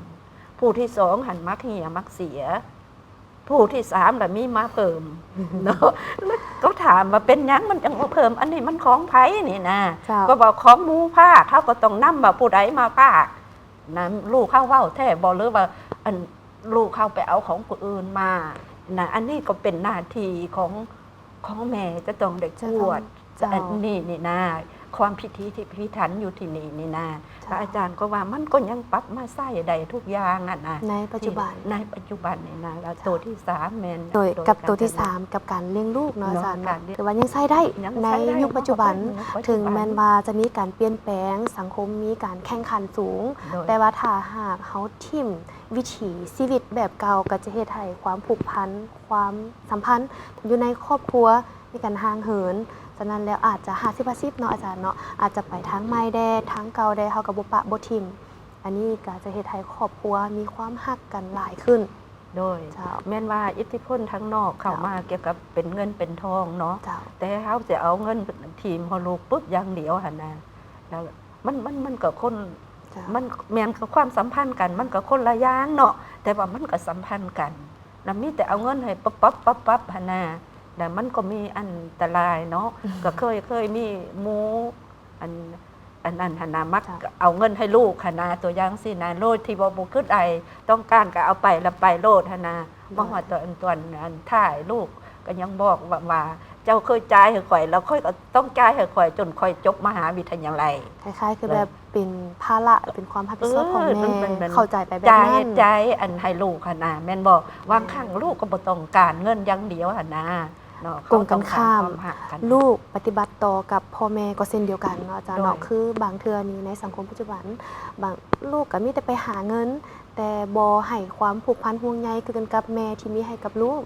ຜູ້ທີສອງຫັ້ນມັກເຫຍມັກເສຍ ຜູ້ທີສາມລະມີມາເພີ່ມເນາະ ແລ້ວກໍຖາມວ່າເປັນຫຍັງມັນຈັ່ງມາເພີ່ມ ອັນນີ້ມັນຂອງໃຜນີ້ນະ ເຈົ້າ ກໍເວົ້າຂອງໝູ່ພາກ ເຮົາກໍຕ້ອງນຳວ່າຜູ້ໃດມາພາກນະ ລູກເຮົາເວົ້າແທ້ບໍ່ ຫຼືວ່າ ອັນ ລູກເຮົາໄປເອົາຂອງຜູ້ອື່ນມານະ ອັນນີ້ກໍເປັນໜ້າທີ່ຂອງ ຂອງແມ່ຈະຕ້ອງໄດ້ກວດ ຈະຕ້ອງ ເຈົ້າ ອັນນີ້ນີ້ນາ ຄວາມພິຖີພິຖັນຢູ່ທີ່ນີ້ນີ້ນາ ເຈົ້າ ແລະອາຈານກໍວ່າມັນກໍຍັງປັບມາໃຊ້ໄດ້ທຸກຢ່າງຫັ້ນນະ ໃນປັດຈຸບັນ ໃນປັດຈຸບັນນີ້ນະ ແລະ ເຈົ້າ ໂຕທີສາມແມ່ນ ໂດຍ ໂດຍ ກັບໂຕທີສາມ ກັບການລ້ຽງລູກເນາະ ເນາະ ອາຈານເນາະ ການລ້ຽງ ຖືວ່າຍັງໃຊ້ໄດ້ ຍັງໃຊ້ໄດ້ ໃນຍຸກປັດຈຸບັນ ເນາະ ໃນປັດຈຸບັນ ເຖິງແມ່ນວ່າຈະມີການປ່ຽນແປງ ສັງຄົມມີການແຂ່ງຂັນສູງ ໂດຍ ແຕ່ວ່າຖ້າຫາກເຮົາຖິ້ມວິຖີຊີວິດແບບເກົ່າ ກໍຈະເຮັດໃຫ້ຄວາມຜູກພັນ ຄວາມສຳພັນຢູ່ໃນຄອບຄົວມີການຫ່າງເຫີນ, ສະນັ້ນແລ້ວອາດຈະຫ້າສິບຫ້າສິບເນາະອາຈານເນາະ, ອາດຈະໄປທາງໃໝ່ແດ່ ທາງເກົ່າແດ່ ເຮົາກໍບໍ່ປະບໍ່ຖິ້ມ ອັນນີ້ກໍຈະເຮັດໃຫ້ຄອບຄົວມີຄວາມຮັກກັນຫຼາຍຂຶ້ນ. ໂດຍ ເຈົ້າ ແມ່ນວ່າອິດທິພົນທາງນອກເຂົ້າ ເຈົ້າ ມາກ່ຽວກັບເປັນເງິນເປັນທອງເນາະ ເຈົ້າ ແຕ່ເຮົາຊິເອົາເງິນຖິ້ມໃຫ້ລູກປຶບຢ່າງດຽວຫັ້ນນະ ແລ້ວມັນ ມັນ ມັນກໍຄົນ ເຈົ້າ ມັນແມ່ນ ກໍຄວາມສຳພັນກັນ ມັນກໍຄົນລະຢ່າງເນາະ ແຕ່ວ່າມັນກໍສຳພັນກັນ ລະມີແຕ່ເອົາເງິນໃຫ້ປັບໆໆໆຫັ້ນນະ ລະມັນກໍມີອັນຕະລາຍເນາະ ກໍເຄີຍ ເຄີຍມີໝູ່ ອັນ ອັນນັ້ນຫັ້ນນະ ມັກ ເຈົ້າ ເອົາເງິນໃຫ້ລູກຫັ້ນນະ ຕົວຢ່າງຊີ້ນະ ໂດຍທີ່ວ່າບໍ່ຄິດໄອ ຕ້ອງການກໍເອົາໄປ ລະໄປໂລດຫັ້ນນະ ໂດຍ ມາຮອດຕອນ ຕອນອັນທ້າຍ ລູກກໍຍັງບອກວ່າ ວ່າ ເຈົ້າເຄີຍຈ່າຍໃຫ້ຂ້ອຍ ລະຂ້ອຍກໍຕ້ອງຈ່າຍໃຫ້ຂ້ອຍ ຈົນຂ້ອຍຈົບມະຫາວິທະຍາໄລ. ຄ້າຍໆຄືແບບເປັນພາລະ ເປັນຄວາມຮັບຜິດຊອບຂອງແມ່ ເອີ ເຂົ້າໃຈໄປແບບນັ້ນ ຈ່າຍ ຈ່າຍອັນໃຫ້ລູກຫັ້ນນະ ແມ່ນບໍ່? ບາງຄັ້ງລູກກໍບໍ່ຕ້ອງການເງິນຢ່າງດຽວຫັ້ນນະ ເນາະ ກົງກັນຂ້າມ ເຂົາຕ້ອງການຄວາມຮັກກັນ ລູກປະຕິບັດຕໍ່ກັບພໍ່ແມ່ກໍເຊັ່ນດຽວກັນເນາະອາຈານເນາະ ໂດຍ ຄືບາງເທື່ອນີ້ໃນສັງຄົມປັດຈຸບັນ ບາງ ລູກກໍມີແຕ່ໄປຫາເງິນ ແຕ່ບໍ່ໃຫ້ຄວາມຜູກພັນຫ່ວງໃຍຄືກັນກັບແມ່ທີ່ມີໃຫ້ກັບລູກ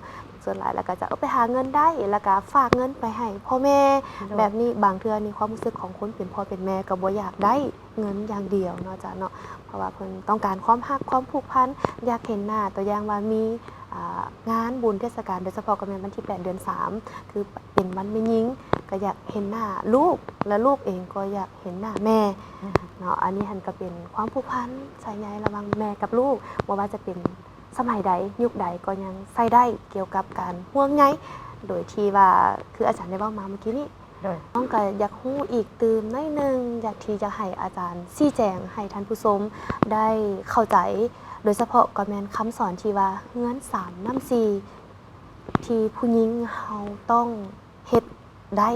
ສ່ວນຫຼາຍແລ້ວກໍຈະ ເອີ ໄປຫາເງິນໄດ້ ແລ້ວກໍຝາກເງິນໄປໃຫ້ພໍ່ແມ່ ໂດຍ ແບບນີ້ ບາງເທື່ອນີ້ຄວາມຮູ້ສຶກຂອງຄົນເປັນພໍ່ເປັນແມ່ກໍບໍ່ຢາກໄດ້ ເງິນຢ່າງດຽວເນາະອາຈານເນາະ ເພາະວ່າເພິ່ນຕ້ອງການຄວາມຮັກຄວາມຜູກພັນ ຢາກເຫັນໜ້າ ຕົວຢ່າງວ່າມີ ອ່າ ງານບຸນເທດສະການ ໂດຍສະເພາະກໍແມ່ນວັນທີແປດເດືອນສາມ ຄືເປັນວັນແມ່ຍິງ ກໍຢາກເຫັນໜ້າລູກ ແລະ ລູກເອງກໍຢາກເຫັນໜ້າແມ່ ອືມ ເນາະ ອັນນີ້ຫັ້ນກໍເປັນຄວາມຜູກພັນສາຍໃຍລະຫວ່າງແມ່ກັບລູກ ບໍ່ວ່າຈະເປັນສະໄໝໃດ ຍຸກໃດກໍຍັງໃຊ້ໄດ້ ກ່ຽວກັບການຫ່ວງໃຍ ໂດຍທີ່ວ່າ ຄືອາຈານໄດ້ເວົ້າມາເມື່ອກີ້ນີ້ ໂດຍ ນ້ອງກໍຢາກຮູ້ອີກຕື່ມໜ້ອຍໜຶ່ງ ຢາກທີ່ຈະໃຫ້ອາຈານຊີ້ແຈງໃຫ້ທ່ານຜູ້ຊົມໄດ້ເຂົ້າໃຈ ໂດຍສະເພາະກໍແມ່ນຄຳສອນທີ່ວ່າ ເຮືອນສາມນ້ຳສີ່ ທີ່ຜູ້ຍິງເຮົາຕ້ອງເຮັດໄດ້.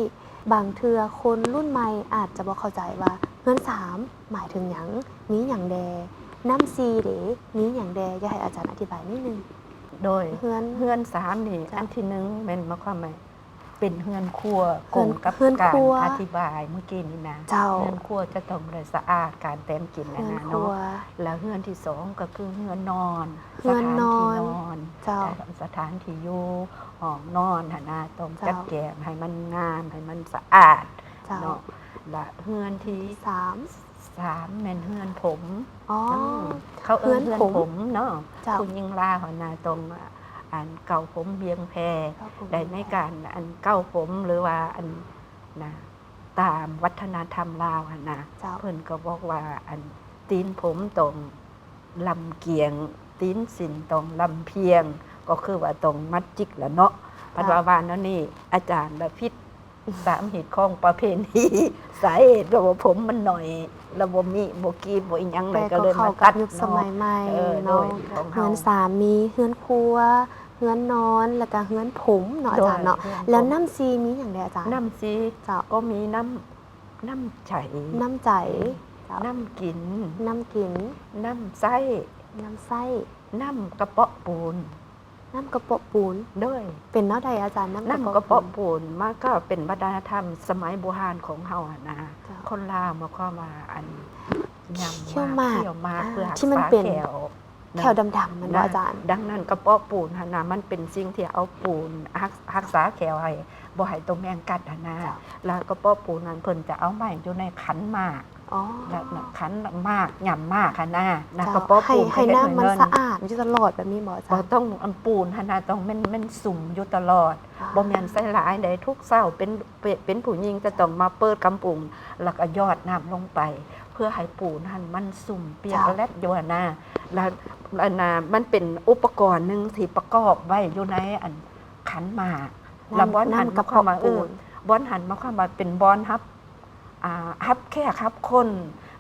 ບາງເທື່ອຄົນລຸ້ນໃໝ່ອາດຈະບໍ່ເຂົ້າໃຈວ່າ ເຮືອນສາມໝາຍເຖິງຫຍັງ? ມີຫຍັງແດ່? ນ້ຳສີ່ເດ ມີຫຍັງແດ່? ຢາກໃຫ້ອາຈານອະທິບາຍໜ້ອຍໜຶ່ງ. ໂດຍ ເຮືອນ ເຮືອນສາມນີ້ ເຈົ້າ ອັນທີໜຶ່ງແມ່ນໝາຍຄວາມວ່າ ເປັນເຮືອນຄົວ ເຮືອນ ກົງກັບ ເຮືອນຄົວ ການອະທິບາຍເມື່ອກີ້ນີ້ນະ ເຈົ້າ ເຮືອນຄົວຈະຕ້ອງໄດ້ສະອາດ ການແຕ່ງກິນຫັ້ນນະເນາະ ແລະເຮືອນທີສອງກໍຄືເຮືອນນອນ ເຮືອນນອນ ສະຖານທີ່ນອນ ເຈົ້າ ສະຖານທີ່ຢູ່ ຫ້ອງນອນຫັ້ນນະ ຕ້ອງ ເຈົ້າ ຈັດແຈງໃຫ້ມັນງາມ ໃຫ້ມັນສະອາດ ເຈົ້າ ເນາະ ລະເຮືອນທີ ທີສາມ ສາມແມ່ນເຮືອນຜົມ ອໍ ເອີ ເຂົາເອີ້ນເຮືອນຜົມເນາະ ເຈົ້າ ຜູ້ຍິງລາວຫັ້ນນະ ຕ້ອງ ອັນ ເກົ້າຜົມບຽງແຜ່ ເກົ້າຜົມບຽງແຜ່ ແລະໃນການ ອັນ ເກົ້າຜົມ ຫຼືວ່າ ອັນ ນະ ຕາມວັດທະນະທຳລາວຫັ້ນນະ ເຈົ້າ ເພິ່ນກໍບອກວ່າ ອັນ ຕີນຜົມຕ້ອງລຳກຽງ ຕີນສິ້ນຕ້ອງລຳພຽງ ກໍຄືວ່າຕ້ອງມັດຈິກລະເນາະ ເຈົ້າ ເພິ່ນວ່າ ວ່າແນວນີ້ ອາຈານລະຜິດ ຕາມຮີດຄອງປະເພນີ ສາເຫດກໍວ່າຜົມມັນໜ້ອຍ ລະບໍ່ມີ ບໍ່ກີບ ບໍ່ອີ່ຫຍັງ ແລ້ວກໍເລີຍມາຕັດເນາະ ເອີ ໂດຍ ຂອງເຮົາ ເຮືອນສາມມີເຮືອນຄົວ ເຮືອນນອນ ແລ້ວກໍເຮືອນຜົມເນາະ ອາຈານເນາະ ໂດຍ ເຮືອນຜົມ ແລ້ວນ້ຳສີ່ມີຫຍັງແດ່ອາຈານ? ນ້ຳສີ່ ເຈົ້າ ກໍມີນ້ຳ ນ້ຳໃຈ ນ້ຳໃຈ ເຈົ້າ ນ້ຳກິນ ນ້ຳກິນ ນ້ຳໃຊ້ ນ້ຳໃຊ້ ນ້ຳກະເປາະປູນ ນ້ຳກະເປາະປູນ ໂດຍ ເປັນແນວໃດອາຈານ? ນ້ຳກະເປາະປູນ ນ້ຳກະເປາະປູນ ມັນກໍເປັນວັດທະນະທຳສະໄໝບູຮານຂອງເຮົາຫັ້ນນະ ເຈົ້າ ຄົນລາວໝາຍຄວາມວ່າ ອັນ ຍຳ ຂຽວໝາກ ຂຽວໝາກ ອ່າ ເພື່ອຮັກສາແຂ້ວ ທີ່ມັນເປັນແຂ້ວດຳໆ ແມ່ນບໍ່ອາຈານ? ດັ່ງນັ້ນກະເປາະປູນຫັ້ນນະ ມັນເປັນສິ່ງທີ່ເອົາປູນຮັກ ຮັກສາແຂ້ວໃຫ້ບໍ່ໃຫ້ຕົວແມງກັດຫັ້ນນະ ເຈົ້າ ແລ້ວກະເປາະປູນນັ້ນເພິ່ນຈະເອົາໄວ້ຢູ່ໃນຂັນໝາກ ອໍ ແລ້ວ ແລ້ວຂັນໝາກ ຫຍ້ຳໝາກຫັ້ນນະ ເຈົ້າ ນະ ກະເປາະປູນ ໃຫ້ ໃຫ້ນ້ຳມັນສະອາດຢູ່ຕະຫຼອດແບບນີ້ບໍ່ອາຈານ? ບໍ່ຕ້ອງ ອັນ ປູນຫັ້ນນະ ຕ້ອງແມ່ນ ແມ່ນຊຸ່ມຢູ່ຕະຫຼອດ ອໍ ບໍ່ແມ່ນໃສ່ຫຼາຍໃດ ທຸກເຊົ້າເປັນ ເປັນ ເປັນຜູ້ຍິງຈະຕ້ອງມາເປີດກຳປຸງ ແລ້ວກໍຢອດນ້ຳລົງໄປ ເພື່ອໃຫ້ປູນຫັ້ນມັນຊຸ່ມປຽກ ເຈົ້າ ແລດຢູ່ຫັ້ນນະ ແລ້ວ ອັນນະ ມັນເປັນອຸປະກອນໜຶ່ງທີ່ປະກອບໄວ້ຢູ່ໃນ ອັນ ຂັນໝາກ ນ້ຳ ແລ້ວບ່ອນຫັ້ນ ນ້ຳກະເປາະປູນ ໝາຍຄວາມວ່າ ເອີ ບ່ອນຫັ້ນໝາຍຄວາມວ່າເປັນບ່ອນຮັບ ອ່າ ຮັບແຂກຮັບຄົນ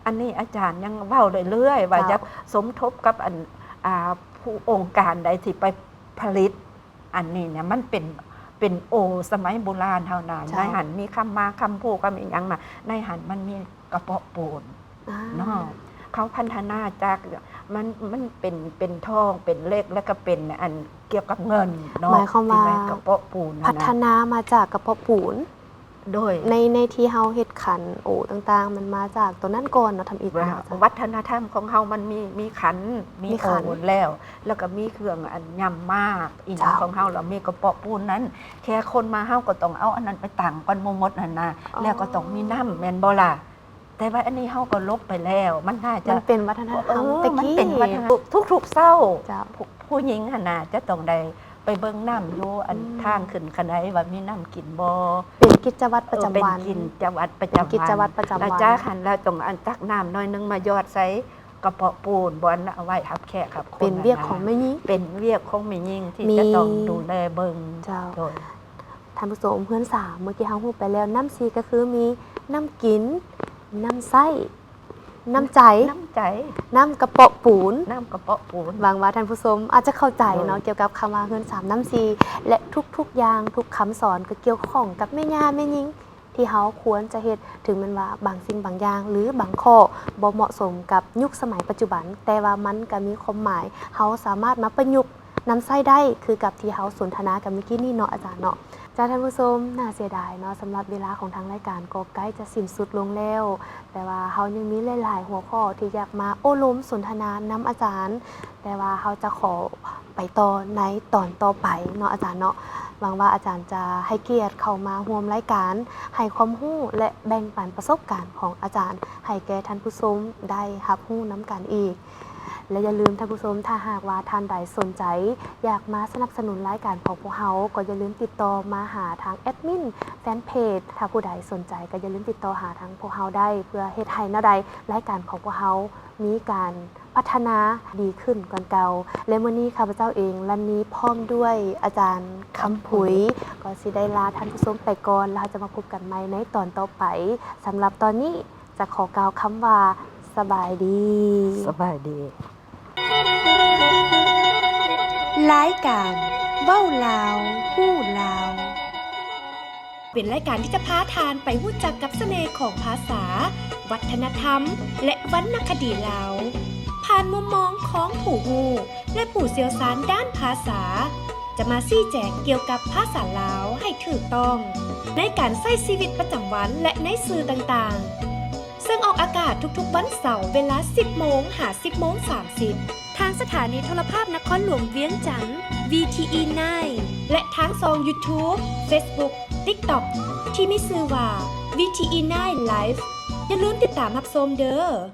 ອັນນີ້ອາຈານຍັງເວົ້າເລື້ອຍໆ ວ່າ ເຈົ້າ ຢາກສົມທົບກັບ ອັນ ອ່າ ຜູ້ອົງການໃດທີ່ໄປຜະລິດ ອັນນີ້ນະ ມັນເປັນ ເປັນໂອສະໄໝບູຮານເຮົານະ ເຈົ້າ ໃນຫັ້ນມີຄຳໝາກ ຄຳພູ ຄຳອີ່ຫຍັງນະ ໃນຫັ້ນມັນມີກະເປາະປູນ ອ່າ ເນາະ ເຂົາພັນທະນາຈາກ ມັນ ມັນເປັນ ເປັນທອງ ເປັນເຫຼັກ ແລ້ວກໍເປັນ ອັນ ກ່ຽວກັບເງິນເນາະ ໝາຍຄວາມວ່າ ທີ່ວ່າກະເປາະປູນຫັ້ນນະ ພັດທະນາມາຈາກກະເປາະປູນ ໂດຍ ໃນ ໃນທີ່ເຮົາເຮັດຂັນໂອຕ່າງໆ ມັນມາຈາກຕົວນັ້ນກ່ອນເນາະ ທຳອິດເນາະ ວັດທະນະທຳຂອງເຮົາມັນມີ ມີຂັນ ມີ ມີຂັນ ໂອແລ້ວ ແລ້ວກໍມີເຄື່ອງ ອັນ ຫຍ້ຳໝາກ ອີ່ຫຍັງ ເຈົ້າ ຂອງເຮົາ ແລ້ວມີກະເປາະປູນນັ້ນ ແຂກຄົນມາເຮົາກໍຕ້ອງເອົາອັນນັ້ນໄປຕັ້ງກ່ອນໝູ່ໝົດຫັ້ນນະ ອໍ ແລ້ວກໍຕ້ອງມີນ້ຳ ແມ່ນບໍ່ລະ? ແຕ່ວ່າອັນນີ້ເຮົາກໍລົບໄປແລ້ວ ມັນໜ້າຈະ ມັນເປັນວັດທະນະທຳ ເອີ ແຕ່ ມັນ ກີ້ ເປັນວັດທະນະ ທຸກໆເຊົ້າ ເຈົ້າ ຜູ້ ຜູ້ຍິງຫັ້ນນະຈະຕ້ອງໄດ້ໄປເບິ່ງນ້ຳຢູ່ອັນ ອືມ ທາງຂຶ້ນຂັ້ນໄດວ່າມີນ້ຳກິນບໍ່ ເປັນກິດຈະວັດປະຈຳວັນ ເປັນກິດຈະວັດປະຈຳວັນ ກິດຈະວັດປະຈຳວັນ ແລ້ວຈາກຫັ້ນແລ້ວຕ້ອງອັນຕັກນ້ຳໜ້ອຍໜຶ່ງມາຢອດໃສ່ກະເປາະປູນ ບ່ອນເອົາໄວ້ຮັບແຂກຮັບຄົນ ເປັນວຽກຂອງແມ່ຍິງ ເປັນວຽກຂອງແມ່ຍິງທີ່ ມີ ຈະຕ້ອງດູແລເບິ່ງ ເຈົ້າ ໂດຍ ທ່ານຜູ້ຊົມ ເຮືອນສາມ ເມື່ອກີ້ເຮົາຮູ້ໄປແລ້ວ ນ້ຳສີ່ກໍຄືມີນ້ຳກິນ ນ້ຳໃຊ້ ນ້ຳໃຈ ນ້ຳໃຈ ນ້ຳກະເປາະປູນ ນ້ຳກະເປາະປູນ ຫວັງວ່າທ່ານຜູ້ຊົມອາດຈະເຂົ້າໃຈເນາະ ໂດຍ ກ່ຽວກັບຄຳວ່າເຮືອນສາມນ້ຳສີ່ ແລະ ທຸກໆຢ່າງ ທຸກຄຳສອນກໍກ່ຽວຂ້ອງກັບແມ່ຍ່າແມ່ຍິງ ທີ່ເຮົາຄວນຈະເຮັດ ເຖິງແມ່ນວ່າບາງສິ່ງບາງຢ່າງ ຫຼື ບາງຂໍ້ບໍ່ເໝາະສົມກັບຍຸກສະໄໝປັດຈຸບັນ ແຕ່ວ່າມັນກໍມີຄວາມໝາຍ ເຮົາສາມາດມາປະຍຸກ ນຳໃຊ້ໄດ້ຄືກັບທີ່ເຮົາສົນທະນາກັນເມື່ອກີ້ນີ້ເນາະອາຈານເນາະ. ເຈົ້າ ທ່ານຜູ້ຊົມ ໜ້າເສຍດາຍເນາະ ສຳລັບເວລາຂອງທາງລາຍການກໍໃກ້ຈະສິ້ນສຸດລົງແລ້ວ, ແຕ່ວ່າເຮົາຍັງມີຫຼາຍໆຫົວຂໍ້ທີ່ຢາກມາໂອ້ລົມສົນທະນານຳອາຈານ, ແຕ່ວ່າເຮົາຈະຂໍໄປຕໍ່ໃນຕອນຕໍ່ໄປເນາະອາຈານເນາະ. ຫວັງວ່າອາຈານຈະໃຫ້ກຽດເຂົ້າມາຮ່ວມລາຍການ, ໃຫ້ຄວາມຮູ້ ແລະ ແບ່ງປັນປະສົບການຂອງອາຈານໃຫ້ແກ່ທ່ານຜູ້ຊົມໄດ້ຮັບຮູ້ນຳກັນອີກ. ແລະ ຢ່າລືມທ່ານຜູ້ຊົມ ຖ້າຫາກວ່າທ່ານໃດສົນໃຈຢາກມາສະໜັບສະໜູນລາຍການຂອງພວກເຮົາ ກໍຢ່າລືມຕິດຕໍ່ມາຫາທາງແອດມິນແຟນເພຈ. ຖ້າຜູ້ໃດສົນໃຈກໍຢ່າລືມຕິດຕໍ່ຫາທາງພວກເຮົາໄດ້ ເພື່ອເຮັດໃຫ້ແນວໃດລາຍການຂອງພວກເຮົາມີການພັດທະນາດີຂຶ້ນກວ່າເກົ່າ. ແລະ ມື້ນີ້ຂ້າພະເຈົ້າເອງ ລັນນີ ພ້ອມດ້ວຍອາຈານຄຳຜຸຍ ກໍຊິໄດ້ລາທ່ານຜູ້ຊົມໄປກ່ອນ ແລ້ວເຮົາຈະມາພົບກັນໃໝ່ໃນຕອນຕໍ່ໄປ. ສຳລັບຕອນນີ້ ຈະຂໍກ່າວຄຳວ່າ ສະບາຍດີ. ສະບາຍດີ. ລາຍການເວົ້າລາວ ຮູ້ລາວ ເປັນລາຍການທີ່ຈະພາທ່ານໄປຮູ້ຈັກກັບສະເໜ່ຂອງພາສາ, ວັດທະນະທຳ ແລະ ວັນນະຄະດີລາວ ຜ່ານມຸມມອງຂອງຜູ້ຮູ້ ແລະ ຜູ້ຊ່ຽວຊານດ້ານພາສາ ຈະມາຊີ້ແຈງກ່ຽວກັບພາສາລາວໃຫ້ຖືກຕ້ອງ ໃນການໃຊ້ຊີວິດປະຈຳວັນ ແລະ ໃນສື່ຕ່າງໆ. ເຊິ່ງອອກອາກາດທຸກໆວັນເສົາເວລາສິບໂມງຫາສິບໂມງສາມສິບ ທາງສະຖານີໂທລະພາບນະຄອນຫຼວງວຽງຈັນ ວີທີອີ ນາຍ ແລະ ທາງຊ່ອງ YouTube, Facebook, TikTok ທີ່ມີຊື່ວ່າ ວີທີອີ ນາຍ Live. ຢ່າລືມຕິດຕາມຮັບຊົມເດີ້.